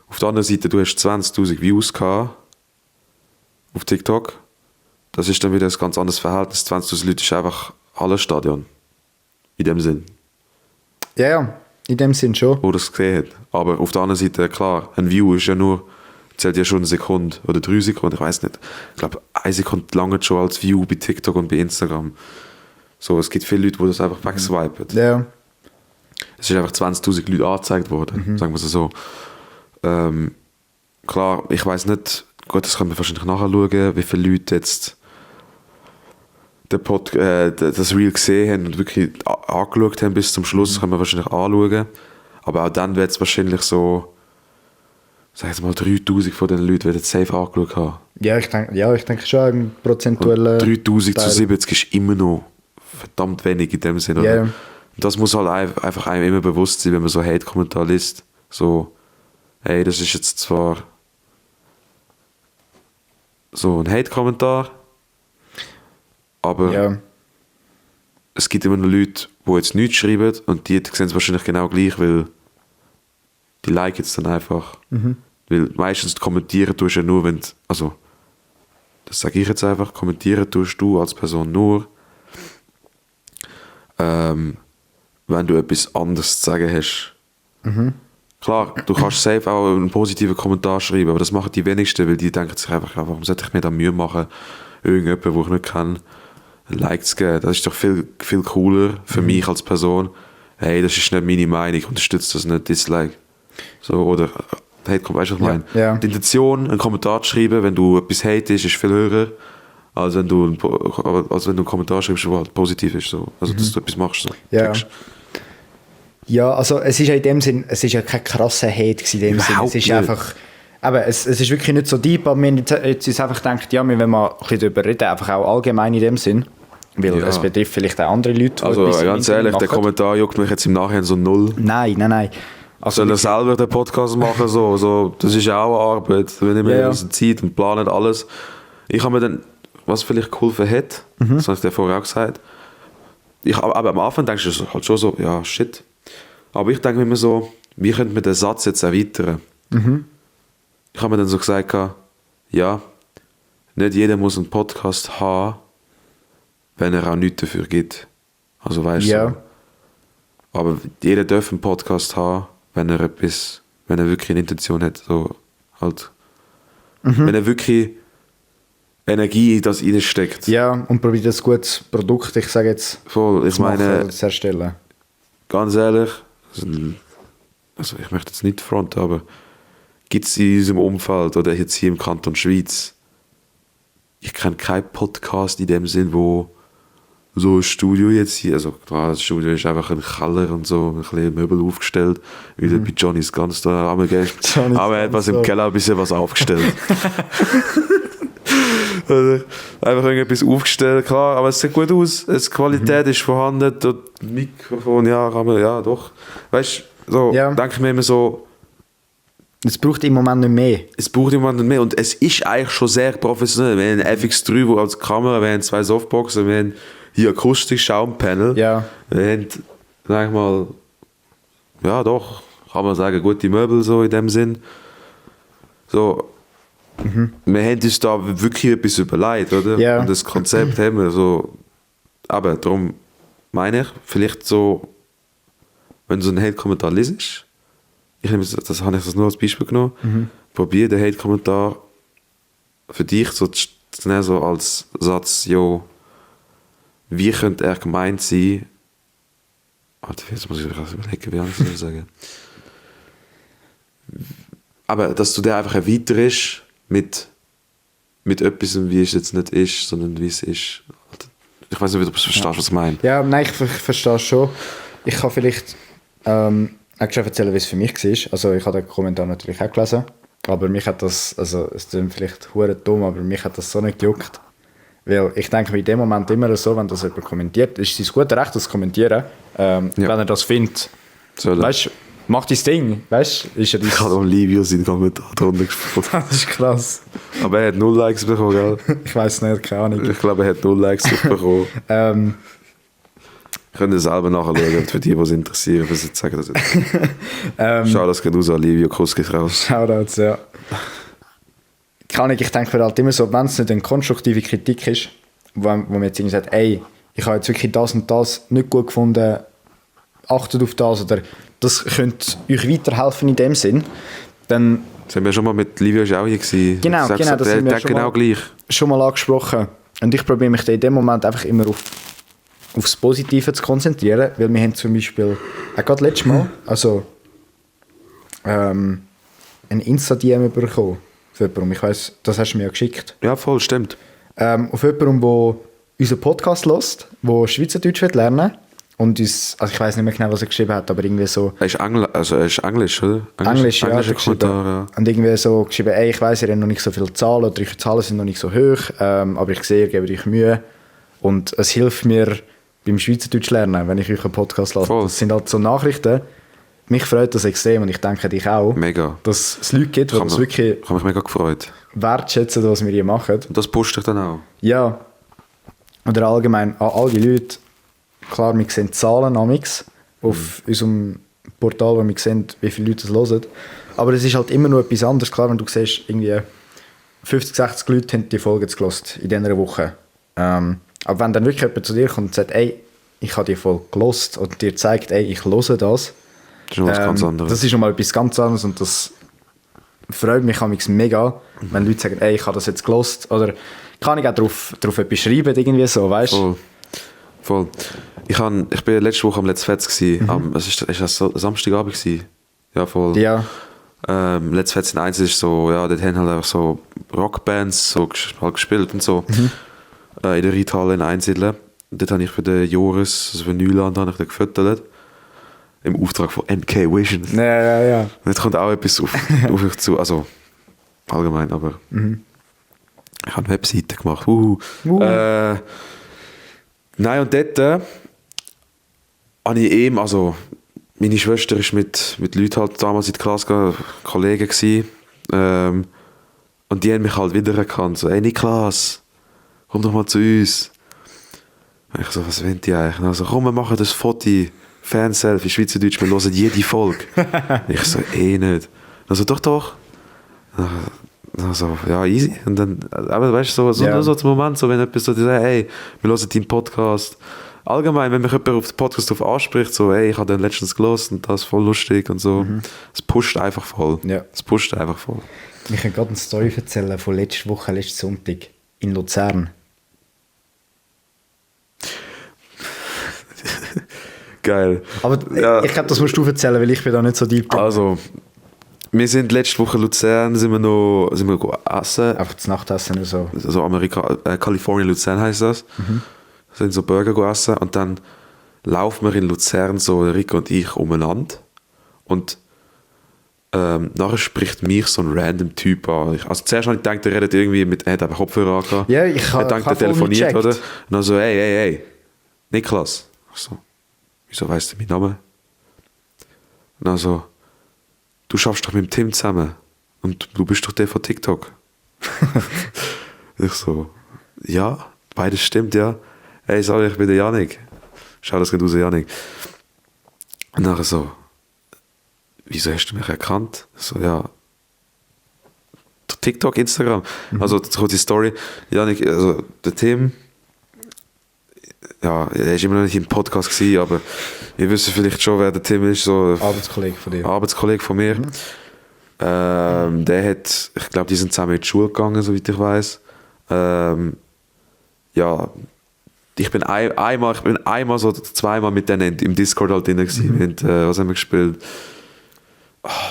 [SPEAKER 2] Auf der anderen Seite, du hast 20'000 Views gehabt auf TikTok. Das ist dann wieder ein ganz anderes Verhältnis. 20'000 Leute ist einfach alles Stadion. In dem Sinn,
[SPEAKER 1] ja, in dem Sinn schon.
[SPEAKER 2] wo das gesehen hat. Aber auf der anderen Seite, klar, ein View ist ja nur, zählt ja schon eine Sekunde oder 3 Sekunden, ich weiß nicht. Ich glaube, 1 Sekunde lange schon als View bei TikTok und bei Instagram. So, es gibt viele Leute, die das einfach wegswipen.
[SPEAKER 1] Ja,
[SPEAKER 2] Es ist einfach 20'000 Leute angezeigt worden, sagen wir es so. Klar, ich weiß nicht, gut, das können wir wahrscheinlich nachher schauen, wie viele Leute jetzt das Reel gesehen haben und wirklich angeschaut haben bis zum Schluss, können wir wahrscheinlich anschauen. Aber auch dann wird es wahrscheinlich so, sag ich mal, 3'000 von den Leuten werden es safe angeschaut haben.
[SPEAKER 1] ja, ich denke schon einen prozentuellen
[SPEAKER 2] 3'000
[SPEAKER 1] Teil.
[SPEAKER 2] zu 70 ist immer noch verdammt wenig in dem Sinne.
[SPEAKER 1] Ja,
[SPEAKER 2] Oder?
[SPEAKER 1] ja.
[SPEAKER 2] Das muss halt einfach einem immer bewusst sein, wenn man so Hate-Kommentar liest. So, hey, das ist jetzt zwar so ein Hate-Kommentar, aber
[SPEAKER 1] Ja,
[SPEAKER 2] es gibt immer noch Leute, die jetzt nichts schreiben und die sehen es wahrscheinlich genau gleich, weil die liken es dann einfach. Weil meistens kommentieren tust du ja nur, wenn also das sage ich jetzt einfach, kommentieren tust du als Person nur, wenn du etwas anderes zu sagen hast. Klar, du kannst safe auch einen positiven Kommentar schreiben, aber das machen die wenigsten, weil die denken sich einfach, warum sollte ich mir da Mühe machen, irgendjemanden, den ich nicht kenne, ein Like zu geben. Das ist doch viel, viel cooler für mich als Person. Hey, das ist nicht meine Meinung, ich unterstütze das nicht, Dislike. So, oder Hate kommt, weißt du, was ich meine?
[SPEAKER 1] Ja.
[SPEAKER 2] Die Intention, einen Kommentar zu schreiben, wenn du etwas hatest, ist viel höher, als wenn du einen Kommentar schreibst, der halt positiv ist. So. Also, dass du etwas machst. So.
[SPEAKER 1] Ja. Ja, also es ist ja in dem Sinn, es ist ja kein krasser Hate in dem Sinn. Es ist
[SPEAKER 2] nicht.
[SPEAKER 1] einfach, aber es ist wirklich nicht so deep, aber wir haben jetzt uns einfach gedacht, ja, wir wollen mal ein bisschen darüber reden, einfach auch allgemein in dem Sinn. Weil
[SPEAKER 2] Ja.
[SPEAKER 1] es betrifft vielleicht auch andere Leute, die
[SPEAKER 2] Also
[SPEAKER 1] etwas im
[SPEAKER 2] ganz
[SPEAKER 1] Internet
[SPEAKER 2] ehrlich, der
[SPEAKER 1] machen.
[SPEAKER 2] Kommentar juckt mich jetzt im Nachhinein so null.
[SPEAKER 1] Nein. Also
[SPEAKER 2] Soll er selber den Podcast machen? So, das ist ja auch eine Arbeit. Wenn ich mir
[SPEAKER 1] Ja.
[SPEAKER 2] Zeit und plane alles. Ich habe mir dann, was vielleicht geholfen hat, das habe ich dir vorher auch gesagt, aber am Anfang denkst du halt schon so, ja, shit. Aber ich denke mir immer so, wie könnte man den Satz jetzt erweitern? Ich habe mir dann so gesagt, ja, nicht jeder muss einen Podcast haben, wenn er auch nichts dafür gibt. Also weißt du,
[SPEAKER 1] Ja.
[SPEAKER 2] so. Aber jeder darf einen Podcast haben, wenn er wirklich eine Intention hat, so halt. Wenn er wirklich Energie in das reinsteckt.
[SPEAKER 1] Ja, und probiert ein gutes Produkt, ich sage jetzt,
[SPEAKER 2] Voll, ich
[SPEAKER 1] zu machen
[SPEAKER 2] meine,
[SPEAKER 1] oder zu erstellen.
[SPEAKER 2] ganz ehrlich, also ich möchte jetzt nicht fronten, aber gibt es in unserem Umfeld oder jetzt hier im Kanton Schweiz, ich kenne keinen Podcast in dem Sinn, wo so ein Studio jetzt hier, also klar, das Studio ist einfach ein Keller und so, ein bisschen Möbel aufgestellt, wie bei Johnny's Guns da, aber er hat was im Keller ein bisschen was aufgestellt. Also, einfach irgendetwas aufgestellt, klar, aber es sieht gut aus, die Qualität ist vorhanden, das Mikrofon, ja, kann man, ja, doch. Weißt du, so,
[SPEAKER 1] Ja.
[SPEAKER 2] denke ich mir immer so,
[SPEAKER 1] Es braucht im Moment nicht mehr.
[SPEAKER 2] es braucht jemanden mehr und es ist eigentlich schon sehr professionell. Wir haben einen FX3, wo als Kamera, wir haben 2 Softboxen, wir haben hier Akustik, Schaumpanel.
[SPEAKER 1] Ja.
[SPEAKER 2] Wir haben, sag ich mal, ja doch, kann man sagen, gute Möbel so in dem Sinn. So, wir haben uns da wirklich etwas überlegt, oder?
[SPEAKER 1] Ja.
[SPEAKER 2] Und das Konzept haben wir so, aber darum meine ich, vielleicht so, wenn du so einen Hate-Kommentar liest, das habe ich das nur als Beispiel genommen, probier den Hate-Kommentar für dich so zu nehmen, so als Satz, jo, wie könnte er gemeint sein? Warte, jetzt muss ich gerade überlegen, wie anders soll ich sagen. Aber dass du der einfach erweiterst mit etwas, wie es jetzt nicht ist, sondern wie es ist. Ich weiß nicht, ob du verstehst, was ich meine.
[SPEAKER 1] Ja, nein, ich verstehe es schon. Ich kann vielleicht auch schon erzählen, wie es für mich war. Also ich habe den Kommentar natürlich auch gelesen, aber mich hat das, also es klingt vielleicht hure dumm, aber mich hat das so nicht gejuckt. Weil ich denke mir in dem Moment immer so, wenn das jemand kommentiert, ist es sein gutes Recht, das zu kommentieren, wenn er das findet.
[SPEAKER 2] Soll er?
[SPEAKER 1] Weißt du, mach dein Ding, weißt du?
[SPEAKER 2] Ich habe Olivio seinen Kommentar drunter gefunden.
[SPEAKER 1] Das ist krass.
[SPEAKER 2] Aber er hat 0 Likes bekommen, gell?
[SPEAKER 1] Ich weiß nicht, keine Ahnung.
[SPEAKER 2] Ich glaube, er hat 0 Likes bekommen. Könnt ihr selber nachschauen, für die es interessiert, was ich sagen das jetzt. Schau, das geht raus, Olivio, Kuss geht raus.
[SPEAKER 1] Shoutouts, ja. Keine Ahnung, ich denke mir halt immer so, wenn es nicht eine konstruktive Kritik ist, wo man jetzt irgendwie sagt, ey, ich habe jetzt wirklich das und das nicht gut gefunden, achtet auf das oder das könnte euch weiterhelfen in dem Sinn, dann
[SPEAKER 2] Das haben wir schon mal mit Livio Schau hier gewesen.
[SPEAKER 1] Genau,
[SPEAKER 2] das
[SPEAKER 1] das haben wir schon
[SPEAKER 2] genau
[SPEAKER 1] mal-
[SPEAKER 2] gleich.
[SPEAKER 1] schon mal angesprochen. Und ich probiere mich dann in dem Moment einfach immer aufs Positive zu konzentrieren, weil wir haben zum Beispiel, auch gerade letztes Mal, also ein Insta-DM bekommen für jemanden, ich weiss, das hast du mir ja geschickt,
[SPEAKER 2] Ja, voll, stimmt.
[SPEAKER 1] auf jemanden, der unseren Podcast hört, der Schweizerdeutsch lernen will und uns, also ich weiss nicht mehr genau, was er geschrieben hat, aber irgendwie so
[SPEAKER 2] Er ist Englisch, oder?
[SPEAKER 1] Englisch, ja,
[SPEAKER 2] Englische
[SPEAKER 1] hat er geschrieben.
[SPEAKER 2] Kommentar, ja.
[SPEAKER 1] Und irgendwie so geschrieben, ey, ich weiss, ihr habt noch nicht so viele Zahlen oder eure Zahlen sind noch nicht so hoch, aber ich sehe, ihr gebt euch Mühe und es hilft mir beim Schweizerdeutsch lernen, wenn ich euch einen Podcast lasse.
[SPEAKER 2] Voll.
[SPEAKER 1] Das sind halt so Nachrichten, mich freut das extrem und ich denke dich auch,
[SPEAKER 2] Mega.
[SPEAKER 1] dass es Leute gibt, die das wirklich
[SPEAKER 2] Ich habe mich mega gefreut.
[SPEAKER 1] wertschätzen, was wir hier machen.
[SPEAKER 2] Und das pusht dich dann auch.
[SPEAKER 1] Ja, oder allgemein an all die Leute, klar, wir sehen Zahlen amix auf unserem Portal, wo wir sehen, wie viele Leute es hören. Aber es ist halt immer noch etwas anderes. Klar, wenn du siehst, irgendwie 50, 60 Leute haben die Folge jetzt gehört in dieser Woche. Aber wenn dann wirklich jemand zu dir kommt und sagt, ey, ich habe die Folge gehört und dir zeigt, ey, ich höre das,
[SPEAKER 2] Das ist schon was ganz anderes.
[SPEAKER 1] das ist schon mal etwas ganz anderes und das freut mich amigs mega, wenn Leute sagen, ey, ich habe das jetzt gehört. Oder kann ich auch drauf etwas schreiben, irgendwie so, weißt du?
[SPEAKER 2] Voll. Ich bin letzte Woche am Let's Fets gsi. Ist das so Samstagabend gsi? Ja, voll.
[SPEAKER 1] Ja.
[SPEAKER 2] Let's Fets in 1 ist so, ja, dort haben halt einfach so Rockbands so halt gespielt und so. In der Reithalle in Einsiedeln. Dort habe ich für den Joris, also für Neuland, habe ich den gefüttert. Im Auftrag von NK Visions.
[SPEAKER 1] Ja.
[SPEAKER 2] Jetzt kommt auch etwas auf euch zu, also allgemein, aber ich habe eine Webseite gemacht. Nein, und dort habe ich eben, also meine Schwester war mit Leuten halt damals in der Klasse Kollegen gewesen, und die haben mich halt wieder erkannt, so, hey Niklas, komm doch mal zu uns. Und ich so, was wollen die eigentlich? Und also, komm, wir machen das Foto, Fanselfie, Schweizerdeutsch, wir hören jede Folge. Ich so, nicht. Also, doch. Also, ja, easy. Und dann, aber weißt du, so ein Moment, so, wenn jemand so sagt, hey, wir hören deinen Podcast. Allgemein, wenn mich jemand auf den Podcast anspricht, so, hey, ich habe den letztens gelesen und das ist voll lustig und so. Es pusht einfach voll.
[SPEAKER 1] Ja.
[SPEAKER 2] Es pusht einfach voll.
[SPEAKER 1] Ich kann gerade eine Story erzählen von letzten Sonntag in Luzern.
[SPEAKER 2] Geil.
[SPEAKER 1] Aber ich glaube, das musst du erzählen, weil ich bin da nicht so deep.
[SPEAKER 2] Also, wir sind letzte Woche in Luzern, sind wir essen.
[SPEAKER 1] Einfach das Nachtessen oder so.
[SPEAKER 2] Also California Luzern heisst das. Sind so Burger essen und dann laufen wir in Luzern so, Rico und ich, umeinander. Und nachher spricht mich so ein random Typ an. Also zuerst habe ich gedacht, er redet irgendwie er hat einfach Kopfhörer angehabt.
[SPEAKER 1] Ja, ich habe
[SPEAKER 2] er telefoniert, oder? Und dann so, hey, Niklas. Ich so, wieso weißt du meinen Namen? Und dann so, du schaffst doch mit dem Tim zusammen. Und du bist doch der von TikTok. Ich so, ja, beides stimmt, ja. Hey, sorry, ich bin der Janik. Schau, das geht raus, Janik. Und nachher so, wieso hast du mich erkannt? So, ja, TikTok, Instagram. Also, das kommt die Story. Janik, also, der Tim, ja, er ist immer noch nicht im Podcast gewesen, aber ihr wisst vielleicht schon, wer der Tim ist. So
[SPEAKER 1] Arbeitskollege von dir.
[SPEAKER 2] Arbeitskollege von mir. Der hat, ich glaube, die sind zusammen in die Schule gegangen, soweit ich weiß. Ja, ich bin einmal so zweimal mit denen im Discord halt drin gewesen. Was haben wir gespielt?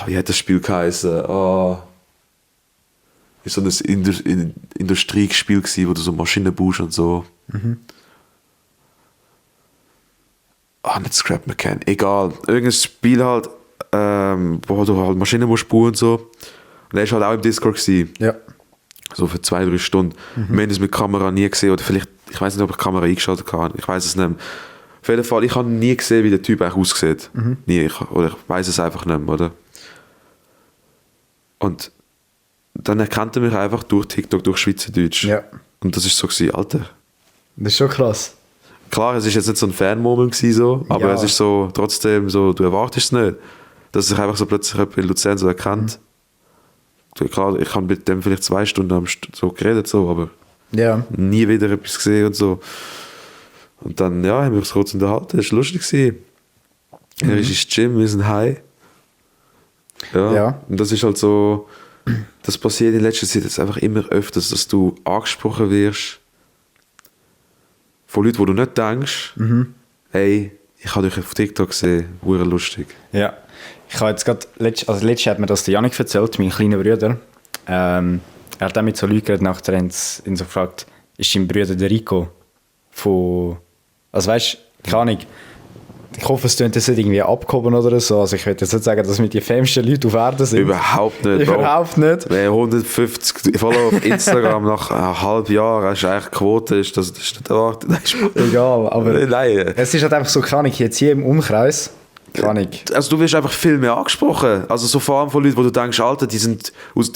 [SPEAKER 2] Wie hat das Spiel geheißen? Ist so ein Industriespiel gewesen, wo du so Maschinen baust und so. Nicht Scrap Mechanic, egal. Irgendein Spiel halt, wo du halt Maschinen musst bauen und so. Und er war halt auch im Discord gewesen.
[SPEAKER 1] Ja.
[SPEAKER 2] So für 2-3 Stunden. Wir haben das mit Kamera nie gesehen, oder vielleicht, ich weiß nicht, ob ich die Kamera eingeschaltet habe, ich weiß es nicht mehr. Auf jeden Fall, ich habe nie gesehen, wie der Typ eigentlich aussieht. Nie, ich weiß es einfach nicht mehr, oder? Und dann erkannte er mich einfach durch TikTok, durch Schweizerdeutsch.
[SPEAKER 1] Ja.
[SPEAKER 2] Und das war so gewesen, Alter.
[SPEAKER 1] Das ist schon krass.
[SPEAKER 2] Klar, es war jetzt nicht so ein Fan-Moment gewesen, so, aber es ist so, trotzdem so, du erwartest es nicht, dass sich einfach so plötzlich jemand in Luzern so erkannt. Klar, ich habe mit dem vielleicht 2 Stunden so geredet, so, aber nie wieder etwas gesehen und so. Und dann, ja, haben wir uns kurz unterhalten, das war lustig gewesen. Er ist ins Gym, wir sind high. Ja. Und das ist halt so, das passiert in letzter Zeit jetzt einfach immer öfters, dass du angesprochen wirst von Leuten, wo du nicht denkst, hey, ich habe dich auf TikTok gesehen, hure lustig.
[SPEAKER 1] Ja. Ich habe jetzt gerade, letztes hat mir das der Janik erzählt, mein kleiner Bruder. Er hat auch mit so Leuten geredet, nachher haben sie ihn so gefragt, ist dein Bruder der Rico von, also weißt du, keine Ahnung, ich hoffe, es klingt jetzt nicht irgendwie abgehoben oder so, also ich würde jetzt nicht sagen, dass wir die famsten Leute auf Erden sind.
[SPEAKER 2] Überhaupt nicht, Bro.
[SPEAKER 1] Überhaupt nicht.
[SPEAKER 2] Wenn 150 Follower auf Instagram nach einem halben Jahr hast eigentlich Quote ist, das ist nicht erwartet.
[SPEAKER 1] Egal, aber
[SPEAKER 2] nein.
[SPEAKER 1] Es ist halt einfach so, kann ich jetzt hier im Umkreis, kann ich.
[SPEAKER 2] Also du wirst einfach viel mehr angesprochen. Also so vor allem von Leuten, wo du denkst, Alter, die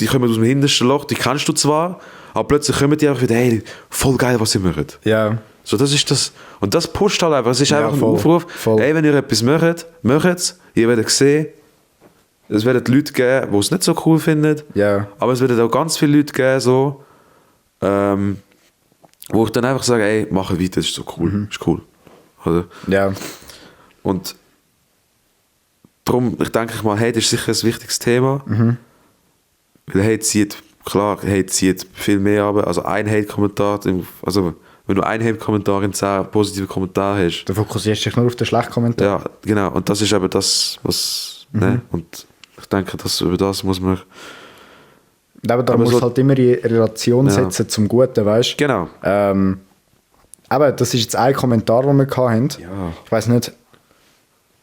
[SPEAKER 2] kommen aus dem hintersten Loch, die kennst du zwar, aber plötzlich kommen die einfach wieder, hey, voll geil, was sie machen.
[SPEAKER 1] Ja.
[SPEAKER 2] So, das ist das. Und das pusht halt einfach. Es ist einfach ein
[SPEAKER 1] voll,
[SPEAKER 2] Aufruf.
[SPEAKER 1] Voll.
[SPEAKER 2] Hey, wenn ihr etwas macht es. Ihr werdet sehen, es werden Leute geben, die es nicht so cool finden.
[SPEAKER 1] Ja.
[SPEAKER 2] Aber es werden auch ganz viele Leute geben, so, wo ich dann einfach sage, ey, mach weiter, das ist so cool. Ist cool. Oder?
[SPEAKER 1] Ja.
[SPEAKER 2] Und darum, ich denke mal, hey, das ist sicher ein wichtiges Thema. Weil hey, zieht klar, Hate zieht viel mehr ab. Also ein Hate-Kommentar, also wenn du einen Hate-Kommentar in 10 positive Kommentare hast.
[SPEAKER 1] Du fokussierst dich nur auf den schlechten Kommentar.
[SPEAKER 2] Ja, genau. Und das ist eben das, was. Ne? Und ich denke, über das muss man.
[SPEAKER 1] Aber da musst du halt immer in Relation setzen zum Guten, weißt du?
[SPEAKER 2] Genau.
[SPEAKER 1] Aber das ist jetzt ein Kommentar, den wir hatten.
[SPEAKER 2] Ja.
[SPEAKER 1] Ich weiß nicht.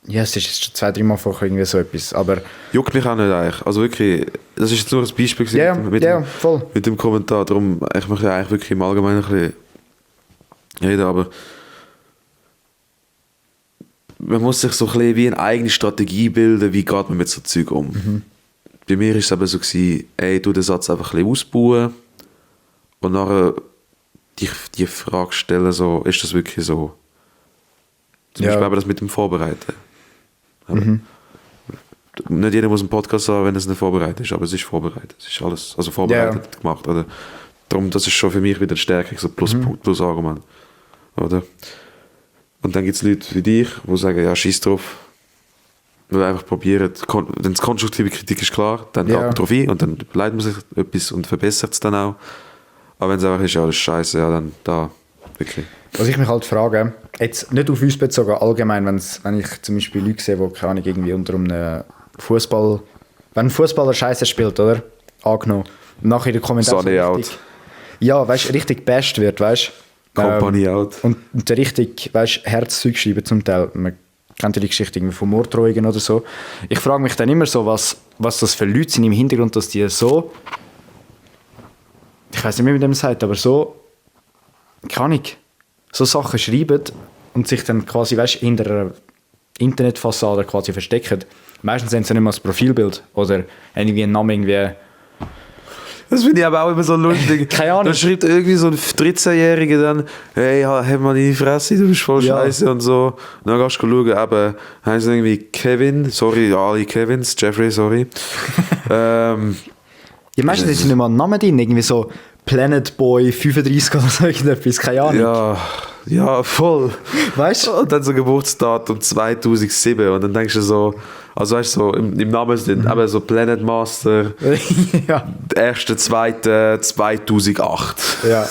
[SPEAKER 1] Ja, es ist jetzt schon 2-3 Mal vorher irgendwie so etwas. Aber
[SPEAKER 2] Juckt mich auch nicht eigentlich. Also wirklich, das ist jetzt nur ein Beispiel
[SPEAKER 1] voll.
[SPEAKER 2] mit dem Kommentar. Darum, ich möchte eigentlich wirklich im Allgemeinen ein bisschen reden, aber man muss sich so ein bisschen wie eine eigene Strategie bilden, wie geht man mit so Zeug um. Bei mir war es eben so, ey, du den Satz einfach ein bisschen ausbauen und nachher die Frage stellen, so, ist das wirklich so? Zum Beispiel eben das mit dem Vorbereiten. Nicht jeder muss einen Podcast haben, wenn es nicht vorbereitet ist, aber es ist vorbereitet. Es ist alles vorbereitet gemacht. Oder? Darum, das ist schon für mich wieder eine Stärke, so Plus-Argument. Oder? Und dann gibt es Leute wie dich, die sagen, ja, scheiß drauf. Wir einfach probieren, wenn es konstruktive Kritik ist, klar, dann geht man drauf ein und dann leitet man sich etwas und verbessert es dann auch. Aber wenn es einfach ist, ja, das ist scheiße, ja, dann da, wirklich.
[SPEAKER 1] Was ich mich halt frage, jetzt nicht auf uns bezogen, allgemein, wenn ich zum Beispiel Leute sehe, die keine Ahnung, irgendwie unter einem Fußball, wenn ein Fußballer Scheiße spielt, oder? Angenommen. Und nachher in den Kommentaren
[SPEAKER 2] Sonny out.
[SPEAKER 1] Ja, weißt du, richtig basht wird, weißt du?
[SPEAKER 2] Company out.
[SPEAKER 1] Und richtig, weißt du, Herzzeug schreiben zum Teil. Man kennt ja die Geschichte irgendwie von Morddrohungen oder so. Ich frage mich dann immer so, was das für Leute sind im Hintergrund, dass die so, ich weiß nicht mehr, wie man das sagt, aber so, keine Ahnung, so Sachen schreiben und sich dann quasi, weißt, hinter einer Internetfassade quasi verstecken. Meistens sind sie nicht mal das Profilbild oder irgendwie ein Name irgendwie.
[SPEAKER 2] Das finde ich aber auch immer so lustig.
[SPEAKER 1] Keine Ahnung.
[SPEAKER 2] Da schreibt irgendwie so ein 13-Jähriger dann, hey, hab mal die Fresse, du bist voll scheiße und so. Und dann gehst du schauen, eben, heißt irgendwie Kevin, sorry, alle Kevins, Jeffrey, sorry.
[SPEAKER 1] Ja, meistens ist nicht mal ein Name drin, irgendwie so Planet Boy 35 oder so irgendetwas, keine Ahnung.
[SPEAKER 2] Ja, voll.
[SPEAKER 1] Weißt du?
[SPEAKER 2] Und dann so Geburtsdatum 2007 und dann denkst du so, also weißt du, so im Namen sind eben so Planet Master,
[SPEAKER 1] Ja.
[SPEAKER 2] 1.2.2008.
[SPEAKER 1] Ja.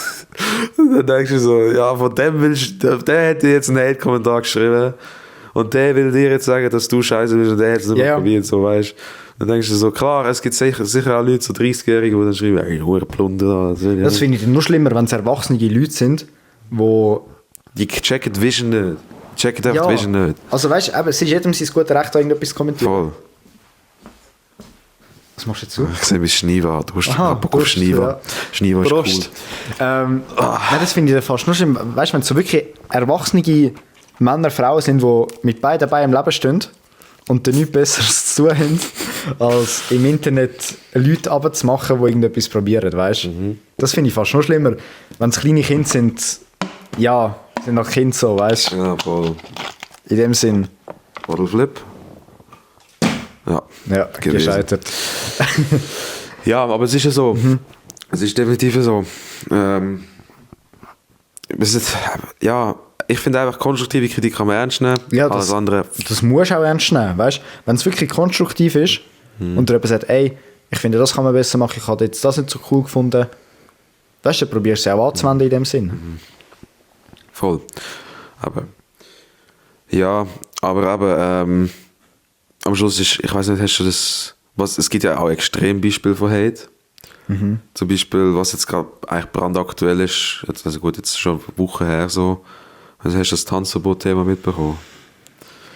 [SPEAKER 2] Und dann denkst du so, ja, von dem der hätte jetzt einen Hate-Kommentar geschrieben und der will dir jetzt sagen, dass du scheiße bist und der hätte es nicht mehr probiert, so weißt du. Dann denkst du so, klar, es gibt sicher auch Leute, so 30-Jährige, die dann schreiben, ey, Hurenplunder.
[SPEAKER 1] Das finde ich dann nur schlimmer, wenn es erwachsene Leute sind, wo...
[SPEAKER 2] Die checken die Vision nicht. Checken einfach die Vision nicht.
[SPEAKER 1] Also weißt du, es ist jedem sein gutes Recht, da irgendetwas zu kommentieren.
[SPEAKER 2] Voll.
[SPEAKER 1] Was machst du jetzt so?
[SPEAKER 2] Ich sehe, wie Schneewa. Du hast Bock auf
[SPEAKER 1] Prost,
[SPEAKER 2] Schneewa.
[SPEAKER 1] ja.
[SPEAKER 2] Schneewa ist
[SPEAKER 1] Prost.
[SPEAKER 2] cool.
[SPEAKER 1] Nein, das finde ich dann fast nur schlimm. Weißt du, wenn es so wirklich erwachsene Männer, Frauen sind, die mit beiden Beinen im Leben stehen und dann nichts Besseres zu tun haben, als im Internet Leute runterzumachen, die irgendetwas probieren, weißt du? Das finde ich fast noch schlimmer. Wenn es kleine Kinder sind, ja, sind noch Kinder so, weißt du?
[SPEAKER 2] Ja, voll.
[SPEAKER 1] In dem Sinn.
[SPEAKER 2] Flip. Ja,
[SPEAKER 1] gescheitert.
[SPEAKER 2] Ja, aber es ist ja so. Es ist definitiv so. Ich finde einfach, konstruktive Kritik kann man ernst nehmen.
[SPEAKER 1] Ja,
[SPEAKER 2] alles andere.
[SPEAKER 1] Das musst du auch ernst nehmen, weißt? Wenn es wirklich konstruktiv ist und jemand sagt, ey, ich finde, das kann man besser machen, ich habe jetzt das nicht so cool gefunden, weißt du, dann probierst du es auch anzuwenden in dem Sinn.
[SPEAKER 2] Voll. Aber am Schluss ist, ich weiß nicht, hast du das, es gibt ja auch Extrembeispiele von Hate. Zum Beispiel, was jetzt gerade eigentlich brandaktuell ist, also gut, jetzt schon Wochen her so, also hast du das Tanzverbot-Thema mitbekommen?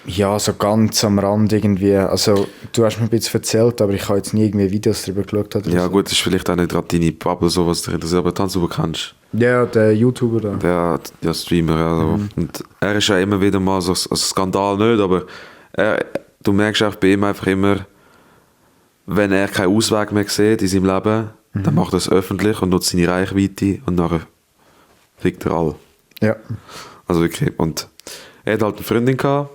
[SPEAKER 1] Ja, so ganz am Rand irgendwie, also du hast mir ein bisschen erzählt, aber ich habe jetzt nie irgendwie Videos darüber geschaut. Oder
[SPEAKER 2] Ja
[SPEAKER 1] so.
[SPEAKER 2] gut, das ist vielleicht auch nicht gerade deine Bubble, so was dich interessiert, aber Tanzverbot kennst
[SPEAKER 1] Ja, der YouTuber da.
[SPEAKER 2] der Streamer, also. Und er ist ja immer wieder mal so, also Skandal nicht, aber du merkst auch bei ihm einfach immer, wenn er keinen Ausweg mehr sieht in seinem Leben, dann macht er es öffentlich und nutzt seine Reichweite und nachher fickt er alle.
[SPEAKER 1] Ja.
[SPEAKER 2] Also wirklich. Und er hat halt eine Freundin gehabt.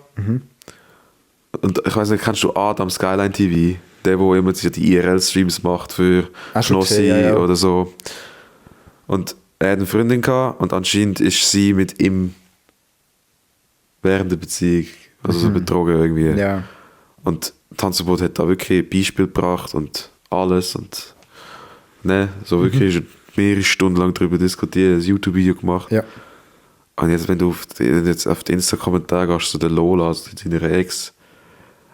[SPEAKER 2] Und ich weiß nicht, kennst du Adam Skyline TV? Der, der immer die IRL-Streams macht für Schnossi oder so. Und er hat eine Freundin gehabt und anscheinend ist sie mit ihm während der Beziehung, also so betrogen irgendwie.
[SPEAKER 1] Ja.
[SPEAKER 2] Und Tanzverbot hat da wirklich ein Beispiel gebracht und alles. Und Ne, so wirklich mehrere Stunden lang darüber diskutiert, ein YouTube-Video gemacht.
[SPEAKER 1] Ja.
[SPEAKER 2] Und jetzt, wenn du jetzt auf die Insta-Kommentare gehst, so der Lola, also seine Ex,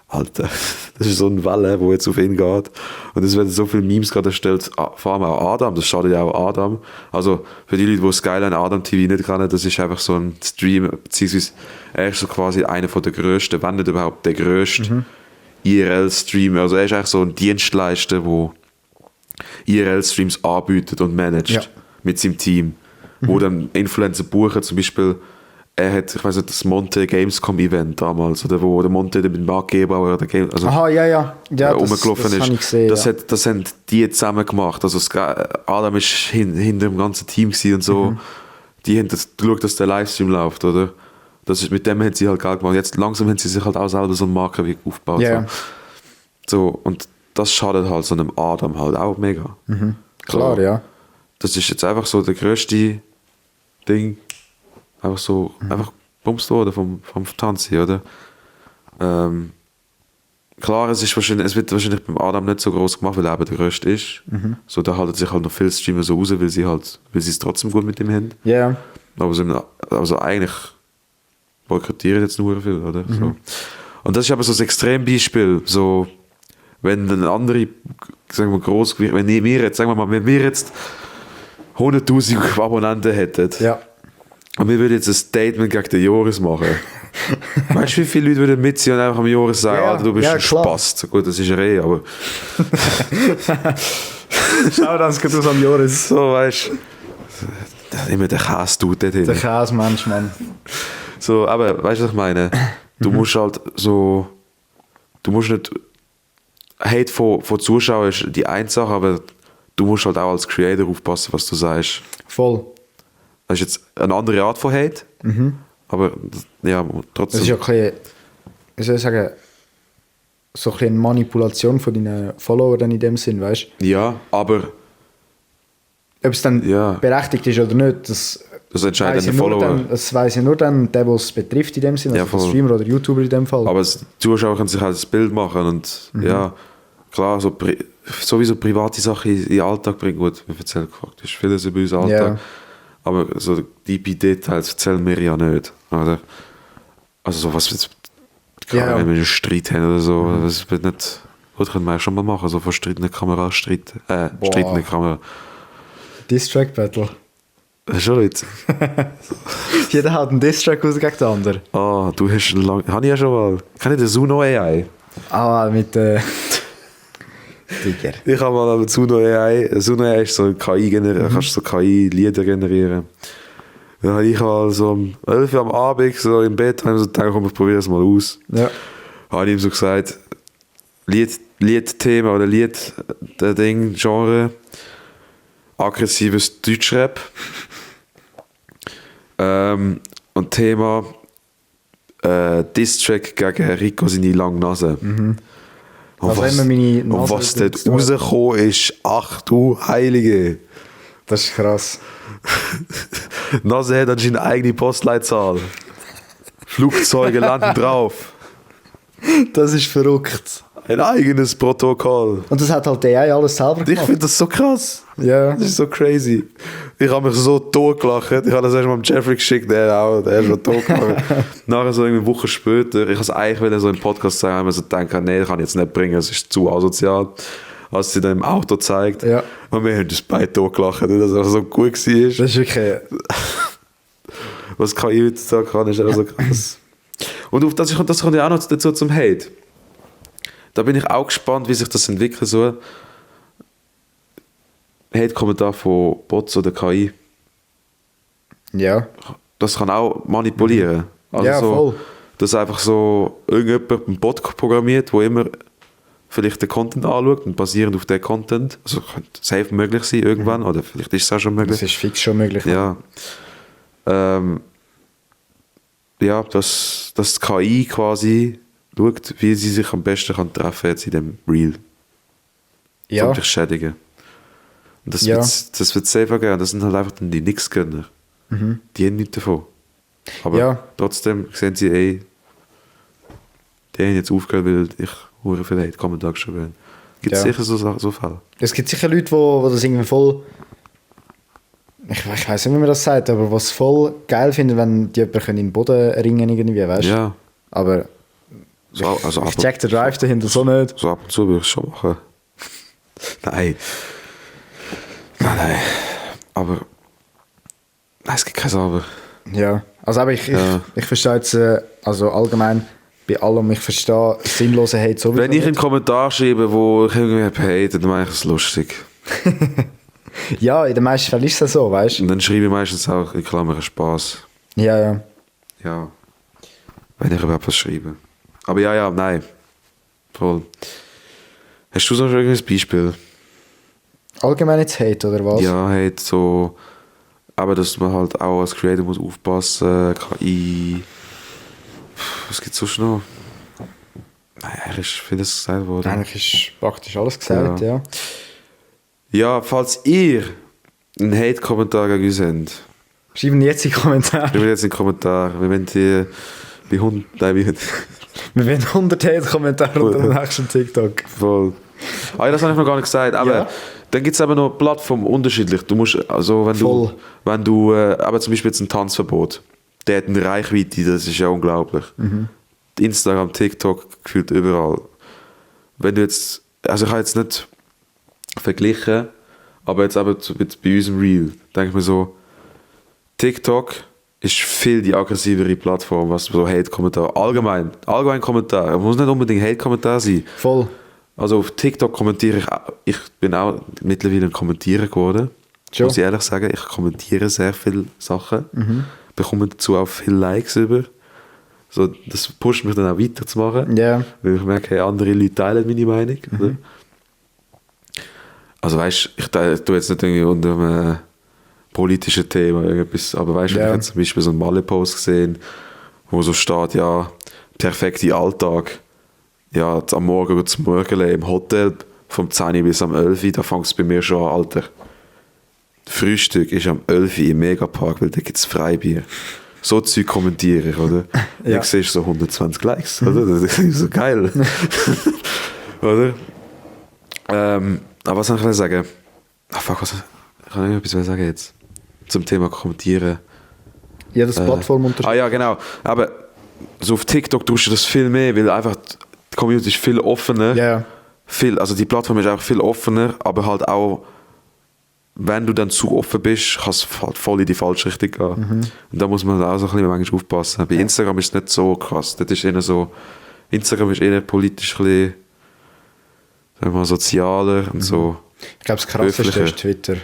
[SPEAKER 2] Alter, das ist so eine Welle, die jetzt auf ihn geht. Und es werden so viele Memes gerade erstellt, vor allem auch Adam, das schadet ja auch Adam. Also für die Leute, die Skyline Adam TV nicht kennen, das ist einfach so ein Stream, beziehungsweise er ist so quasi einer von der grössten, wenn nicht überhaupt der grösste IRL-Streamer. Also er ist eigentlich so ein Dienstleister, der IRL-Streams anbietet und managt mit seinem Team. Wo dann Influencer buchen, zum Beispiel, er hat, ich weiß nicht, das Monte Gamescom Event damals, oder wo der Monte mit Mark Gebauer also
[SPEAKER 1] Aha, ja,
[SPEAKER 2] rumgelaufen
[SPEAKER 1] das habe ich
[SPEAKER 2] ist.
[SPEAKER 1] gesehen,
[SPEAKER 2] Das haben die zusammen gemacht. Also Adam ist hinter dem ganzen Team gewesen und so. Die haben geschaut, dass der Livestream läuft, oder? Mit dem haben sie halt Geld gemacht. Jetzt langsam haben sie sich halt auch selber so einen Markenweg aufgebaut.
[SPEAKER 1] Ja.
[SPEAKER 2] So, und das schadet halt so einem Adam halt auch mega.
[SPEAKER 1] Klar,
[SPEAKER 2] So.
[SPEAKER 1] ja.
[SPEAKER 2] Das ist jetzt einfach so der grösste Ding. Einfach so, einfach bummst worden vom Tanzi, oder? Klar, es wird wahrscheinlich beim Adam nicht so groß gemacht, weil er eben der grösste ist. So, da halten sich halt noch viele Streamer so raus, weil sie es trotzdem gut mit ihm haben.
[SPEAKER 1] Ja.
[SPEAKER 2] Aber also eigentlich boykottieren jetzt nur viel, oder? So. Und das ist aber so ein Extrembeispiel. So, wenn ein andere, sagen wir groß, wenn wir jetzt 100'000 Abonnenten hätten.
[SPEAKER 1] Ja.
[SPEAKER 2] Und wir würden jetzt ein Statement gegen den Joris machen. Weißt du, wie viele Leute würden mitziehen und einfach am Joris sagen,
[SPEAKER 1] Ja,
[SPEAKER 2] Alter, du bist
[SPEAKER 1] ja,
[SPEAKER 2] ein
[SPEAKER 1] klar.
[SPEAKER 2] Spast. Gut, das ist er aber...
[SPEAKER 1] Schau, das geht aus am Joris.
[SPEAKER 2] So, weißt du... Immer der Käse tut dort hin.
[SPEAKER 1] Der Käsemensch, Mann.
[SPEAKER 2] So, aber, weißt du, was ich meine? Du musst halt so... Du musst nicht... Hate von Zuschauern ist die eine Sache, aber du musst halt auch als Creator aufpassen, was du sagst.
[SPEAKER 1] Voll.
[SPEAKER 2] Das ist jetzt eine andere Art von Hate, aber ja, trotzdem.
[SPEAKER 1] Das ist ja ein bisschen, wie soll ich sagen, so ein bisschen eine Manipulation von deinen Followern in dem Sinn, weißt du?
[SPEAKER 2] Ja, aber
[SPEAKER 1] Ob es dann
[SPEAKER 2] Ja.
[SPEAKER 1] berechtigt ist oder nicht, das
[SPEAKER 2] entscheidet
[SPEAKER 1] weiss
[SPEAKER 2] der
[SPEAKER 1] ich nur
[SPEAKER 2] Follower.
[SPEAKER 1] dann, das weiss ich nur dann, der es betrifft in dem Sinn, also
[SPEAKER 2] Ja,
[SPEAKER 1] der
[SPEAKER 2] voll.
[SPEAKER 1] Streamer oder YouTuber in dem Fall.
[SPEAKER 2] Aber die Zuschauer können sich halt das Bild machen und ja, klar, sowieso private Sachen in den Alltag bringen. Gut, wir erzählen faktisch vieles über unseren Alltag.
[SPEAKER 1] Ja.
[SPEAKER 2] Aber so die Details erzählen wir ja nicht. Oder? Also so was jetzt, gerade
[SPEAKER 1] Ja.
[SPEAKER 2] wenn wir einen Streit haben oder so, das wird nicht... Gut, können wir ja schon mal machen, so von streitender Kamera streiten. Streitende Kamera.
[SPEAKER 1] Diss-Track Battle.
[SPEAKER 2] Das ist schon witzig.
[SPEAKER 1] Jeder hat einen Diss-Track raus gegen den anderen.
[SPEAKER 2] Ah, du hast schon lange... Habe ich ja schon mal... Kennt ihr den Suno AI?
[SPEAKER 1] Ah, mit Digger.
[SPEAKER 2] Ich habe mal mit Suno AI... Suno AI ist so ein KI generieren. Kannst so KI-Lieder generieren. Dann habe ich mal so um 11 Uhr am Abend so im Bett habe ich so gedacht, komm, ich probiere das mal aus.
[SPEAKER 1] Ja.
[SPEAKER 2] Habe ich ihm so gesagt, Liedthema oder Lied-Ding, Genre, aggressives Deutschrap. Und Thema Diss-Track gegen Rico seine lange Nase. Und
[SPEAKER 1] Also
[SPEAKER 2] was,
[SPEAKER 1] immer meine
[SPEAKER 2] und
[SPEAKER 1] Nase
[SPEAKER 2] was dort
[SPEAKER 1] so-
[SPEAKER 2] rausgekommen ist, ach du Heilige.
[SPEAKER 1] Das ist krass.
[SPEAKER 2] Nase hat anscheinend eine eigene Postleitzahl. Flugzeuge landen drauf.
[SPEAKER 1] Das ist verrückt.
[SPEAKER 2] Ein eigenes Protokoll.
[SPEAKER 1] Und das hat halt der AI alles selber
[SPEAKER 2] Ich
[SPEAKER 1] gemacht.
[SPEAKER 2] finde das so krass.
[SPEAKER 1] Ja.
[SPEAKER 2] Das ist so crazy. Ich habe mich so totgelacht. Ich habe das erst mal dem Jeffrey geschickt, der ist schon totgelacht. Nachher so eine Woche später, ich habe es eigentlich so im Podcast sagen, aber so gedacht, nee, das kann ich jetzt nicht bringen, es ist zu asozial. Als sie dann im Auto zeigt.
[SPEAKER 1] Ja.
[SPEAKER 2] Und wir haben das beide totgelacht, weil das einfach so gut war.
[SPEAKER 1] Das ist wirklich...
[SPEAKER 2] Was kann ich heutzutage kann, ist einfach so krass. Und auf das kommt ja auch noch dazu zum Hate. Da bin ich auch gespannt, wie sich das entwickelt so. Hate-Kommentar von Bots oder KI.
[SPEAKER 1] Ja.
[SPEAKER 2] Das kann auch manipulieren. Also
[SPEAKER 1] Ja,
[SPEAKER 2] so,
[SPEAKER 1] voll.
[SPEAKER 2] dass einfach so irgendjemand einen Bot programmiert, der immer vielleicht den Content anschaut und basierend auf den Content, also könnte safe möglich sein irgendwann, oder vielleicht ist es auch schon möglich.
[SPEAKER 1] Das ist fix schon möglich.
[SPEAKER 2] Ja. Ja, dass die KI quasi schaut, wie sie sich am besten kann treffen jetzt in dem Reel.
[SPEAKER 1] Ja.
[SPEAKER 2] Um dich zu schädigen. Und das
[SPEAKER 1] Ja.
[SPEAKER 2] wird safe gehen. Das sind halt einfach dann die Nix-Gönner. Die haben nichts davon. Aber
[SPEAKER 1] Ja.
[SPEAKER 2] trotzdem sehen sie, ey, die haben jetzt aufgehört, weil ich hure viel Hate-Kommentare geschrieben habe. Gibt es
[SPEAKER 1] Ja.
[SPEAKER 2] sicher so Fälle.
[SPEAKER 1] Es gibt sicher Leute, die das irgendwie voll. Ich weiß nicht, wie man das sagt, aber was voll geil finden, wenn die jemanden in den Boden ringen irgendwie, weißt du?
[SPEAKER 2] Ja.
[SPEAKER 1] Aber
[SPEAKER 2] So, also
[SPEAKER 1] ich check den Drive dahinter so nicht.
[SPEAKER 2] So ab und zu würde ich es schon machen. Nein. Nein. Aber. Nein, es gibt kein Aber.
[SPEAKER 1] Ja, also aber ich
[SPEAKER 2] Ja.
[SPEAKER 1] verstehe jetzt, also allgemein bei allem, ich verstehe sinnlose Hate sowieso
[SPEAKER 2] Wenn ich einen
[SPEAKER 1] nicht.
[SPEAKER 2] Kommentar schreibe, wo ich irgendwie hate, dann mache ich es lustig.
[SPEAKER 1] Ja, in den meisten Fällen ist es so, weißt du?
[SPEAKER 2] Und dann schreibe ich meistens auch in Klammern Spaß.
[SPEAKER 1] Ja, ja.
[SPEAKER 2] Ja. Wenn ich überhaupt was schreibe. Aber ja, nein. Voll. Hast du sonst irgendein Beispiel?
[SPEAKER 1] Allgemein jetzt Hate, oder was?
[SPEAKER 2] Ja, Hate so. Aber dass man halt auch als Creator muss aufpassen, KI. Was gibt es sonst noch? Nein, eigentlich ist vieles gesagt worden.
[SPEAKER 1] Eigentlich ist praktisch alles gesagt, ja.
[SPEAKER 2] Ja, falls ihr einen Hate-Kommentar gegen uns habt,
[SPEAKER 1] Schreiben jetzt in die Kommentare.
[SPEAKER 2] schreibt jetzt in den Kommentar. Wir wollen die bei 100. Nein,
[SPEAKER 1] Wir wollen 100 Hate-Kommentare unter dem nächsten TikTok.
[SPEAKER 2] voll. Ah, ja, das habe ich noch gar nicht gesagt. Aber
[SPEAKER 1] Ja.
[SPEAKER 2] dann gibt es eben noch Plattformen unterschiedlich. Du musst, also
[SPEAKER 1] Voll.
[SPEAKER 2] wenn du aber zum Beispiel jetzt ein Tanzverbot, der hat eine Reichweite, das ist ja unglaublich. Instagram, TikTok, gefühlt überall. Wenn du jetzt, also ich habe jetzt nicht verglichen, aber jetzt aber bei unserem Reel, denke ich mir so, TikTok ist viel die aggressivere Plattform, was so Hate-Kommentare, allgemein Kommentare, muss nicht unbedingt Hate-Kommentar sein.
[SPEAKER 1] Voll.
[SPEAKER 2] Also auf TikTok kommentiere ich bin auch mittlerweile ein Kommentierer geworden,
[SPEAKER 1] Schon.
[SPEAKER 2] muss ich ehrlich sagen, ich kommentiere sehr viele Sachen, bekomme dazu auch viele Likes über, so, das pusht mich dann auch weiterzumachen,
[SPEAKER 1] Ja.
[SPEAKER 2] weil ich merke, hey, andere Leute teilen meine Meinung. Oder? Also weißt, ich tue jetzt nicht irgendwie unter einem politischen Thema irgendetwas, aber weißt du,
[SPEAKER 1] Ja.
[SPEAKER 2] ich habe zum Beispiel so einen Malle-Post gesehen, wo so steht, ja, perfekte Alltag, ja, am Morgen zum Morgen im Hotel vom 10 bis am 11, da fängt es bei mir schon an, Alter. Frühstück ist am 11 im Megapark, weil da gibt es Freibier. So Zeug kommentiere ich, oder?
[SPEAKER 1] Ja.
[SPEAKER 2] Ich sehe so 120 Likes, oder? Das ist so geil. Oder? Aber was soll ich sagen? Ach fuck, ich kann irgendetwas sagen jetzt. Zum Thema Kommentieren.
[SPEAKER 1] Ja, das Plattformunterschied.
[SPEAKER 2] Ah ja, genau. Aber so auf TikTok tust du das viel mehr, weil einfach die Community ist viel offener.
[SPEAKER 1] Ja.
[SPEAKER 2] Also die Plattform ist auch viel offener, aber halt auch, wenn du dann zu offen bist, kann es halt voll in die falsche Richtung gehen. Und da muss man auch so ein bisschen manchmal aufpassen. Bei Instagram ist es nicht so krass. Das ist eher so, Instagram ist eher politisch ein bisschen, sagen wir mal, sozialer und so.
[SPEAKER 1] Ich glaube, das Krasseste
[SPEAKER 2] Höflicher.
[SPEAKER 1] ist Twitter.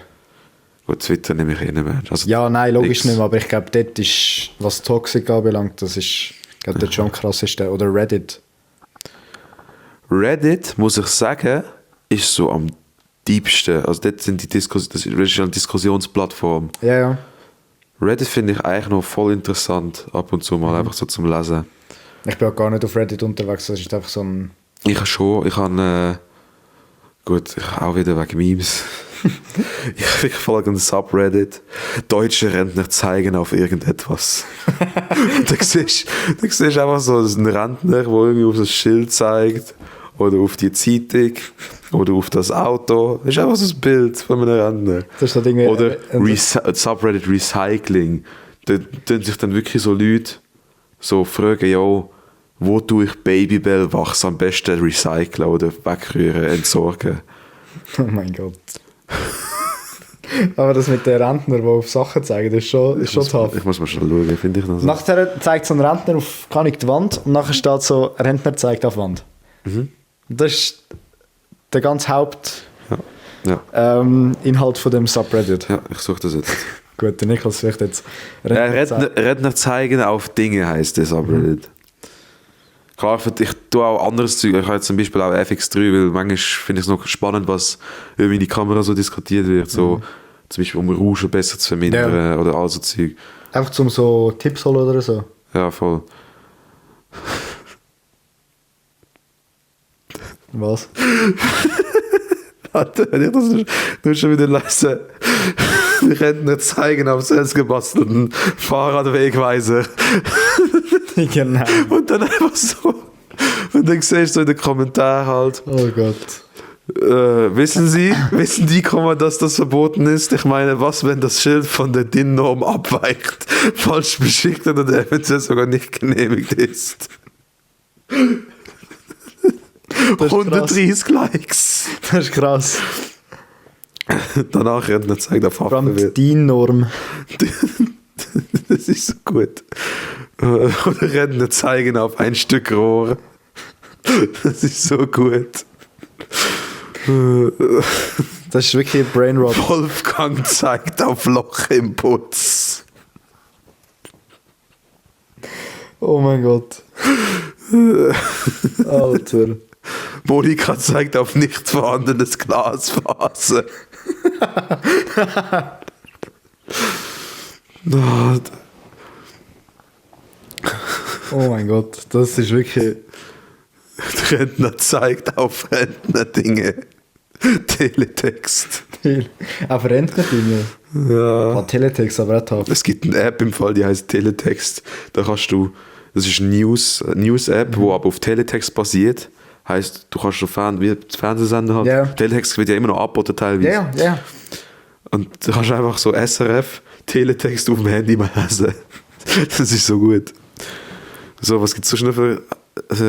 [SPEAKER 2] Gut, Twitter nehme ich eh nicht mehr. Also
[SPEAKER 1] Ja, nein, logisch
[SPEAKER 2] X.
[SPEAKER 1] nicht mehr, aber ich glaube, dort ist, was Toxic anbelangt, das ist, ich glaube, dort schon am krassesten. Oder Reddit.
[SPEAKER 2] Reddit, muss ich sagen, ist so am diebsten. Also dort sind die das ist eine Diskussionsplattform.
[SPEAKER 1] Ja, ja.
[SPEAKER 2] Reddit finde ich eigentlich noch voll interessant, ab und zu mal, einfach so zum Lesen.
[SPEAKER 1] Ich bin auch gar nicht auf Reddit unterwegs, das ist einfach so ein...
[SPEAKER 2] Ich habe schon, ich habe, gut, auch wieder wegen Memes. ich folge einem Subreddit. Deutsche Rentner zeigen auf irgendetwas. Und da siehst du einfach so einen Rentner, der irgendwie auf das Schild zeigt oder auf die Zeitung oder auf das Auto. Das ist einfach so ein Bild von einem Rentner.
[SPEAKER 1] Das ist so Dinge,
[SPEAKER 2] Oder Subreddit Recycling. Da tun sich dann wirklich so Leute so fragen, ja, wo tue ich Babybellwachs am besten recyceln oder wegrühren, entsorgen.
[SPEAKER 1] Oh mein Gott. Aber das mit den Rentner, die auf Sachen zeigen, das ist schon tough.
[SPEAKER 2] Ich muss mal schon schauen, finde ich noch so.
[SPEAKER 1] Nachher zeigt so ein Rentner auf kann ich die Wand und nachher steht so, Rentner zeigt auf Wand. Das ist der ganze
[SPEAKER 2] Ja,
[SPEAKER 1] Inhalt von dem Subreddit.
[SPEAKER 2] ja, ich suche das jetzt.
[SPEAKER 1] Gut, der Niklas vielleicht jetzt
[SPEAKER 2] Rentner zeigen auf Dinge heisst das Subreddit. Klar, ich tue auch anderes Zeug. Ich habe jetzt zum Beispiel auch FX3, weil manchmal finde ich es noch spannend, was über meine Kamera so diskutiert wird. So, zum Beispiel um Rauschen besser zu vermindern oder all so Zeug.
[SPEAKER 1] Einfach zum so Tipps holen oder so.
[SPEAKER 2] Ja, voll.
[SPEAKER 1] Was?
[SPEAKER 2] Warte, wenn ich das nur schon wieder lese. Die Rentner zeigen auf selbstgebastelten Fahrradwegweiser.
[SPEAKER 1] Genau.
[SPEAKER 2] Und dann einfach so. Und dann siehst du in den Kommentaren halt.
[SPEAKER 1] Oh Gott.
[SPEAKER 2] Wissen die, dass das verboten ist? Ich meine, was, wenn das Schild von der DIN-Norm abweicht, falsch beschichtet und eventuell sogar nicht genehmigt ist? 130 Likes.
[SPEAKER 1] Das ist krass.
[SPEAKER 2] Danach Rentner zeigt auf
[SPEAKER 1] Vor allem die
[SPEAKER 2] Haftbefehl.
[SPEAKER 1] DIN-Norm.
[SPEAKER 2] Das ist so gut. Oder Rentner zeigen auf ein Stück Rohr. Das ist so gut.
[SPEAKER 1] Das ist wirklich Brainrot.
[SPEAKER 2] Wolfgang zeigt auf Loch im Putz.
[SPEAKER 1] Oh mein Gott. Alter.
[SPEAKER 2] Monika zeigt auf nicht vorhandenes Glasfaser.
[SPEAKER 1] Oh mein Gott. Das ist wirklich...
[SPEAKER 2] Der Rentner zeigt auf Rentner-Dinge. Teletext.
[SPEAKER 1] Auf Rentner-Dinge.
[SPEAKER 2] Ja.
[SPEAKER 1] Teletext, aber auch top.
[SPEAKER 2] Es gibt eine App im Fall, die heißt Teletext. Da kannst du, das ist eine News-App, wo aber auf Teletext basiert. Heißt, du kannst schon wie Fernsehsender halt.
[SPEAKER 1] Ja.
[SPEAKER 2] Teletext wird ja immer noch angeboten teilweise.
[SPEAKER 1] Ja.
[SPEAKER 2] Und du kannst einfach so SRF, Teletext auf dem Handy mal lesen. Das ist so gut. So, was gibt es so schnell für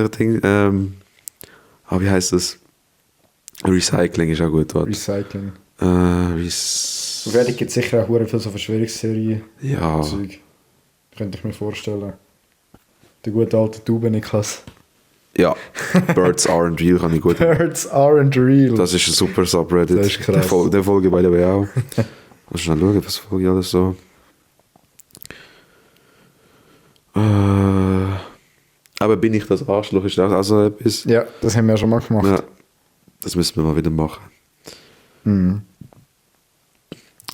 [SPEAKER 2] Ding? Wie heißt das? Recycling ist auch gut. Warte.
[SPEAKER 1] Recycling.
[SPEAKER 2] Auf
[SPEAKER 1] Reddit gibt es sicher auch viele so Verschwörungsserien.
[SPEAKER 2] Ja.
[SPEAKER 1] Zeug. Könnte ich mir vorstellen. Der gute alte Tube Niklas.
[SPEAKER 2] Ja, Birds aren't real kann ich gut.
[SPEAKER 1] Birds aren't real.
[SPEAKER 2] Das ist ein super Subreddit.
[SPEAKER 1] Das ist krass.
[SPEAKER 2] Der Folge bei der way auch. Muss schnell schauen, was folge ich alles so. Aber bin ich das Arschloch? Ist das auch so etwas?
[SPEAKER 1] Ja, das haben wir ja schon mal gemacht.
[SPEAKER 2] Ja, das müssen wir mal wieder machen.
[SPEAKER 1] Mhm.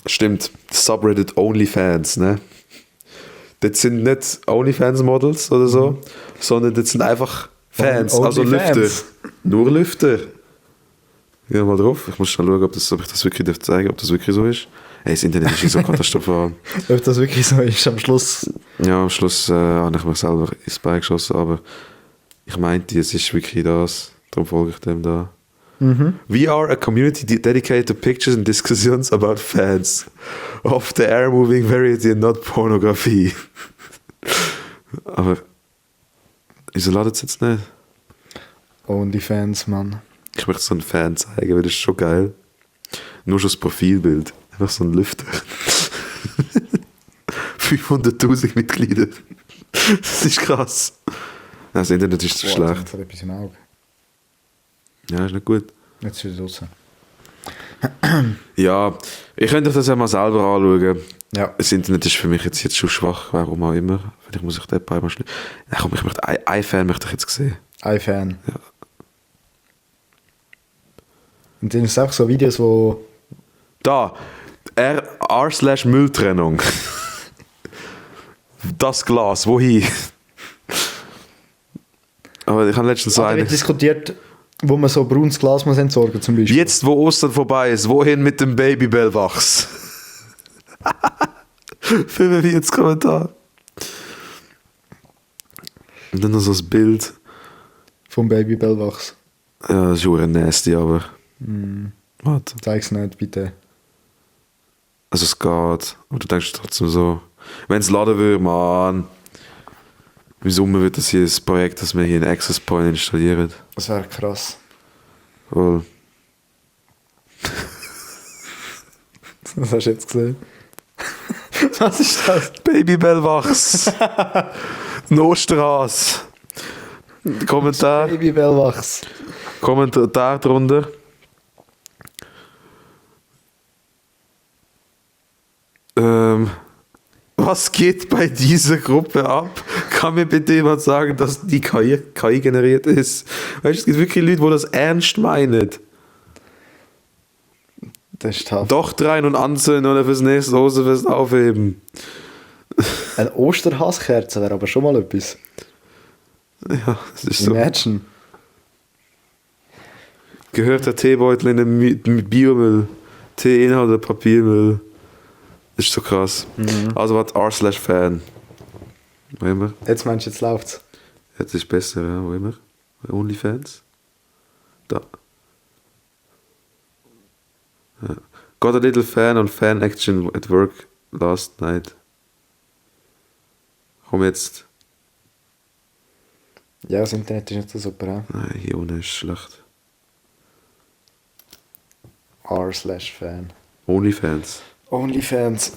[SPEAKER 2] Stimmt, Subreddit OnlyFans, ne? Das sind nicht OnlyFans-Models oder so, sondern das sind einfach Fans, also
[SPEAKER 1] OnlyFans.
[SPEAKER 2] Lüfter. Nur Lüfter. Geh mal drauf. Ich muss schon schauen, ob ich das wirklich zeigen darf, ob das wirklich so ist. Hey, das Internet ist so katastrophal.
[SPEAKER 1] Ob das wirklich so ist, am Schluss.
[SPEAKER 2] Ja, am Schluss habe ich mich selber ins Bein geschossen, aber ich meinte, es ist wirklich das. Darum folge ich dem da. We are a community dedicated to pictures and discussions about fans of the air-moving variety and not pornography. Aber wieso ladet es jetzt nicht?
[SPEAKER 1] OnlyFans, Mann.
[SPEAKER 2] Ich möchte so einen Fan zeigen, weil das ist schon geil. Nur schon das Profilbild. Einfach so ein Lüfter. 500'000 Mitglieder. Das ist krass. Das Internet ist zu schlecht.
[SPEAKER 1] Jetzt hat etwas im Auge.
[SPEAKER 2] Ja, ist nicht gut.
[SPEAKER 1] Jetzt ist es raus.
[SPEAKER 2] Ja, ich könnte euch das ja mal selber anschauen.
[SPEAKER 1] Ja.
[SPEAKER 2] Das Internet ist für mich jetzt schon schwach, warum auch immer. Vielleicht muss ich den einmal schließen. Komm, ich möchte ein Fan möchte ich jetzt sehen.
[SPEAKER 1] iFan.
[SPEAKER 2] Ja.
[SPEAKER 1] Und dann ist es auch so Videos, wo...
[SPEAKER 2] Da, R/Mülltrennung. Das Glas, wohin? Aber ich habe letztens so
[SPEAKER 1] Da
[SPEAKER 2] eine.
[SPEAKER 1] wird diskutiert, wo man so braunes Glas muss entsorgen zum Beispiel.
[SPEAKER 2] Jetzt, wo Ostern vorbei ist, wohin mit dem Babybellwachs? 45 Kommentare. Und dann noch so das Bild.
[SPEAKER 1] Vom Babybellwachs.
[SPEAKER 2] Ja, das ist schon nasty, aber. Warte.
[SPEAKER 1] Zeig's nicht, bitte.
[SPEAKER 2] Also es geht. Aber du denkst trotzdem so. Wenn es laden würde, Mann. Im Sommer wird das hier das Projekt, dass wir hier einen Access Point installieren.
[SPEAKER 1] Das wäre krass.
[SPEAKER 2] Voll.
[SPEAKER 1] Was hast du jetzt gesehen? Was ist das?
[SPEAKER 2] Babybellwachs. Nostrasse. Kommentar.
[SPEAKER 1] Babybellwachs.
[SPEAKER 2] Kommentar drunter. Was geht bei dieser Gruppe ab? Kann mir bitte jemand sagen, dass die KI generiert ist? Weißt du, es gibt wirklich Leute, die das ernst meinen.
[SPEAKER 1] Das ist tough.
[SPEAKER 2] Doch rein und anzünden oder fürs nächste Osterfest aufheben.
[SPEAKER 1] Eine Osterhasskerze wäre aber schon mal etwas.
[SPEAKER 2] Ja, das ist so.
[SPEAKER 1] Imagine.
[SPEAKER 2] Gehört der Teebeutel in den Biomüll? Teeinhalt oder Papiermüll? Das ist so krass. Also was r/fan. Wo immer.
[SPEAKER 1] Jetzt meinst du, jetzt läuft's.
[SPEAKER 2] Jetzt ist besser, ja, wo immer. Bei OnlyFans. Da. Got a little fan on fan action at work last night. Komm jetzt.
[SPEAKER 1] Ja, das Internet ist nicht so super, ja.
[SPEAKER 2] Nein, hier unten ist schlecht.
[SPEAKER 1] R/Fan.
[SPEAKER 2] Onlyfans.
[SPEAKER 1] Onlyfans.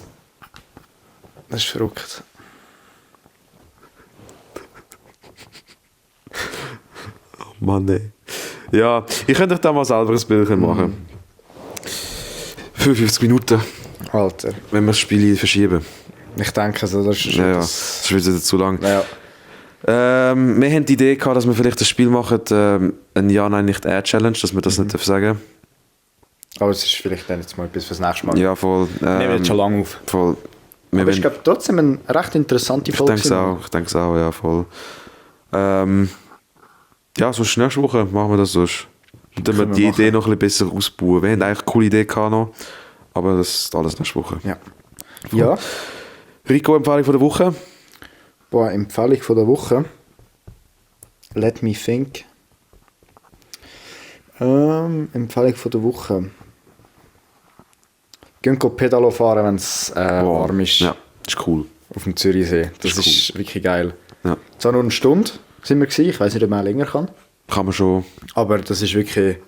[SPEAKER 1] Das ist verrückt.
[SPEAKER 2] Oh Mann, ey. Ja, ich könnte euch da mal selber ein Bild machen. 55 Minuten,
[SPEAKER 1] Alter.
[SPEAKER 2] wenn wir das Spiel verschieben.
[SPEAKER 1] Ich denke, so, das ist
[SPEAKER 2] Ja, das ist wieder zu lang.
[SPEAKER 1] Ja.
[SPEAKER 2] Wir haben die Idee gehabt, dass wir vielleicht das Spiel machen, ein Ja, Nein, nicht Challenge, dass wir das nicht sagen.
[SPEAKER 1] Aber es ist vielleicht dann jetzt mal etwas fürs nächste Mal.
[SPEAKER 2] Ja, voll.
[SPEAKER 1] Nehmen wir jetzt schon lange auf.
[SPEAKER 2] Voll.
[SPEAKER 1] Aber ich glaube trotzdem eine recht interessante Folge.
[SPEAKER 2] Ich denke es auch, ja, voll. Ja, sonst nächste Woche machen wir das sonst. Und dann wir die Idee noch ein bisschen besser ausbauen. Wir haben eigentlich eine coole Idee gehabt noch, aber das ist alles nächste Woche.
[SPEAKER 1] Ja. Ja.
[SPEAKER 2] Rico, Empfehlung von der Woche?
[SPEAKER 1] Boah, Empfehlung von der Woche. Let me think. Empfehlung von der Woche. Gehen Pedalo fahren, wenn es warm ist.
[SPEAKER 2] Ja, ist cool.
[SPEAKER 1] Auf dem Zürichsee. Das
[SPEAKER 2] ist
[SPEAKER 1] ist wirklich geil.
[SPEAKER 2] Ja.
[SPEAKER 1] Zwar nur eine Stunde sind wir gewesen. Ich weiß nicht, ob man länger kann.
[SPEAKER 2] Kann man schon
[SPEAKER 1] Aber das ist wirklich...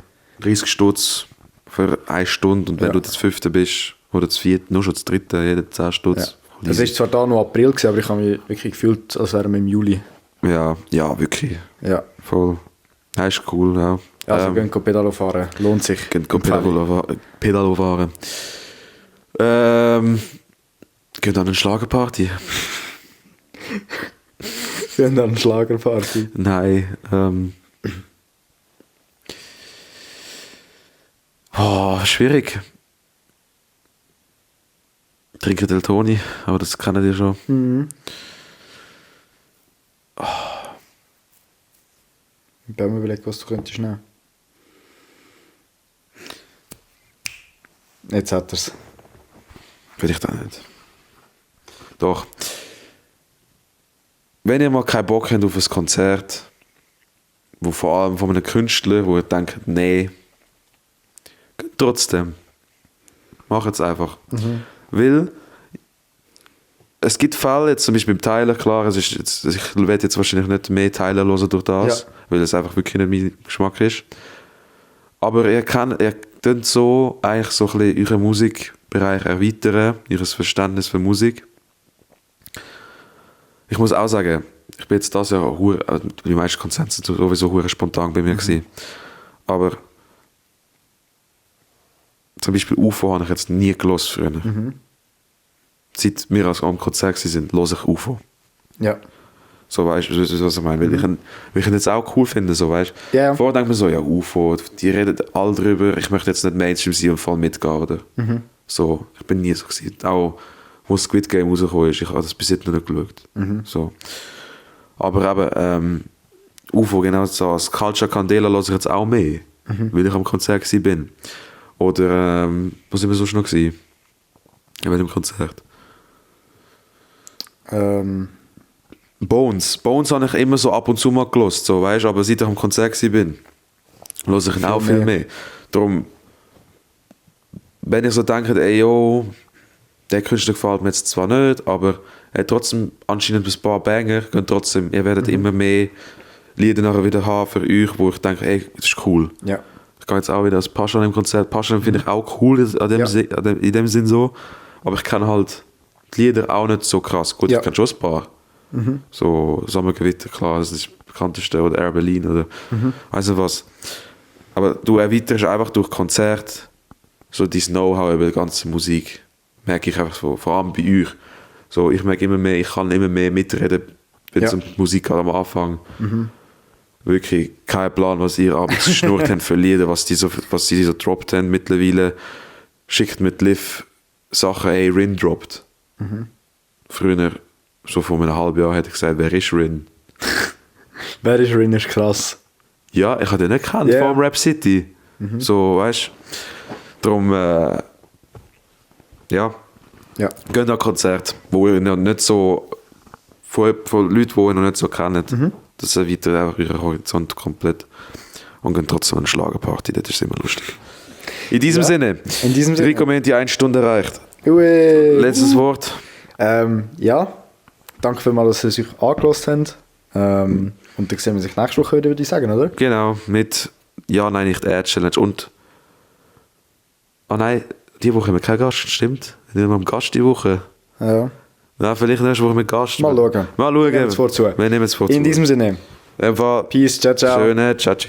[SPEAKER 2] 30 Stutz für 1 Stunde und wenn du das 5. bist oder das 4., nur schon das 3., jeder 10 Stutz.
[SPEAKER 1] Ja. Es war zwar da noch April gewesen, aber ich habe mich wirklich gefühlt, als wären wir im Juli.
[SPEAKER 2] Ja, wirklich.
[SPEAKER 1] Ja.
[SPEAKER 2] Voll. Ja, ist cool, ja.
[SPEAKER 1] Also gehen Pedalo fahren. Lohnt sich.
[SPEAKER 2] Gehen Pedalo fahren. Gehen an eine Schlagerparty?
[SPEAKER 1] Wir haben dann eine Schlagerparty.
[SPEAKER 2] Nein. Schwierig. Trinken Del Toni, aber das kennen die schon.
[SPEAKER 1] Mhm. Ich habe mir überlegt, was du könntest nehmen. Jetzt hat er es.
[SPEAKER 2] Vielleicht auch nicht. Doch. Wenn ihr mal keinen Bock habt auf ein Konzert, wo vor allem von einem Künstler, wo ihr denkt, nee, geht trotzdem. Macht es einfach. Weil es gibt Fälle, jetzt zum Beispiel beim Tyler, klar, ich werde jetzt wahrscheinlich nicht mehr Tyler hören durch das, weil es einfach wirklich nicht mein Geschmack ist. Aber ihr könnt so eigentlich so ein bisschen euren Musikbereich erweitern, ihr Verständnis für Musik. Ich muss auch sagen, ich bin jetzt das Jahr die meisten Konzerte sind sowieso spontan bei mir gewesen. Aber zum Beispiel UFO habe ich jetzt nie gehört früher. Seit wir am Konzert sind, höre ich UFO. Ja. So, weißt du, was ich meine? Weil ich jetzt auch cool finde, so, weißt du. Yeah. Vorher denkt man so, ja, UFO, die reden alle drüber, ich möchte jetzt nicht Mainstream sein und voll mitgehen, oder? So, ich bin nie so gewesen. Auch, wo Squid Game rausgekommen ist, ich habe das bis jetzt noch nicht geschaut. So. Aber eben, UFO, genau so, als Culture Candela höre ich jetzt auch mehr, weil ich am Konzert bin. Oder, wo sind wir sonst noch gewesen? In welchem Konzert? Bones habe ich immer so ab und zu mal gehört, so, weißt, aber seit ich am Konzert bin, höre ich ihn auch viel mehr. Darum, wenn ich so denke, ey, yo, der Künstler gefällt mir jetzt zwar nicht, aber er hat trotzdem anscheinend ein paar Banger, trotzdem, ihr werdet immer mehr Lieder nachher wieder haben für euch, wo ich denke, ey, das ist cool. Ja. Ich gehe jetzt auch wieder als Pascha im Konzert. Pascha finde ich auch cool in dem Sinn so, aber ich kann halt die Lieder auch nicht so krass. Gut, ich kann schon ein paar. So Sommergewitter, klar, das ist das bekannteste, oder Air Berlin oder weiss nicht was. Aber du erweiterst einfach durch Konzert so dein Know-how über die ganze Musik. Merke ich einfach so, vor allem bei euch. So, ich merke immer mehr, ich kann immer mehr mitreden, wenn es um die Musik geht am Anfang. Wirklich kein Plan, was ihr abends geschnurrt habt für Lieder, was die so droppt haben mittlerweile. Schickt mit Liv Sachen, ey, Rin droppt. Früher, so vor einem halben Jahr, hätte ich gesagt, wer ist Rin?
[SPEAKER 1] Wer ist Rin, ist krass.
[SPEAKER 2] Ja, ich habe den nicht gekannt, vor dem Rap City. So, weißt du. Darum, ja. Geht an Konzert, wo ihr noch nicht so, von Leuten, die ihr noch nicht so kennt. Das erweitert einfach euren Horizont komplett. Und gehen trotzdem an eine Schlagerparty, das ist immer lustig. In diesem
[SPEAKER 1] Ja.
[SPEAKER 2] Sinne.
[SPEAKER 1] In diesem Sinne.
[SPEAKER 2] Rico, wir haben die 1 Stunde erreicht.
[SPEAKER 1] Ui.
[SPEAKER 2] Letztes Wort.
[SPEAKER 1] Ja, danke vielmals, dass ihr euch angehört habt. Und dann sehen wir sich nächste Woche wieder, würde ich sagen, oder?
[SPEAKER 2] Genau, mit Ja, nein, nicht Ad-Challenge. Und. Oh nein, die Woche haben wir keinen Gast, stimmt? Wir haben einen Gast die Woche.
[SPEAKER 1] Ja.
[SPEAKER 2] Ja, vielleicht nächste Woche mit Gast.
[SPEAKER 1] Mal schauen.
[SPEAKER 2] Mal schauen.
[SPEAKER 1] Wir nehmen es vorzu.
[SPEAKER 2] Wir nehmen es vorzu.
[SPEAKER 1] In diesem Sinne.
[SPEAKER 2] Einfach
[SPEAKER 1] Peace, ciao, ciao.
[SPEAKER 2] Schöne, ciao, tschüss.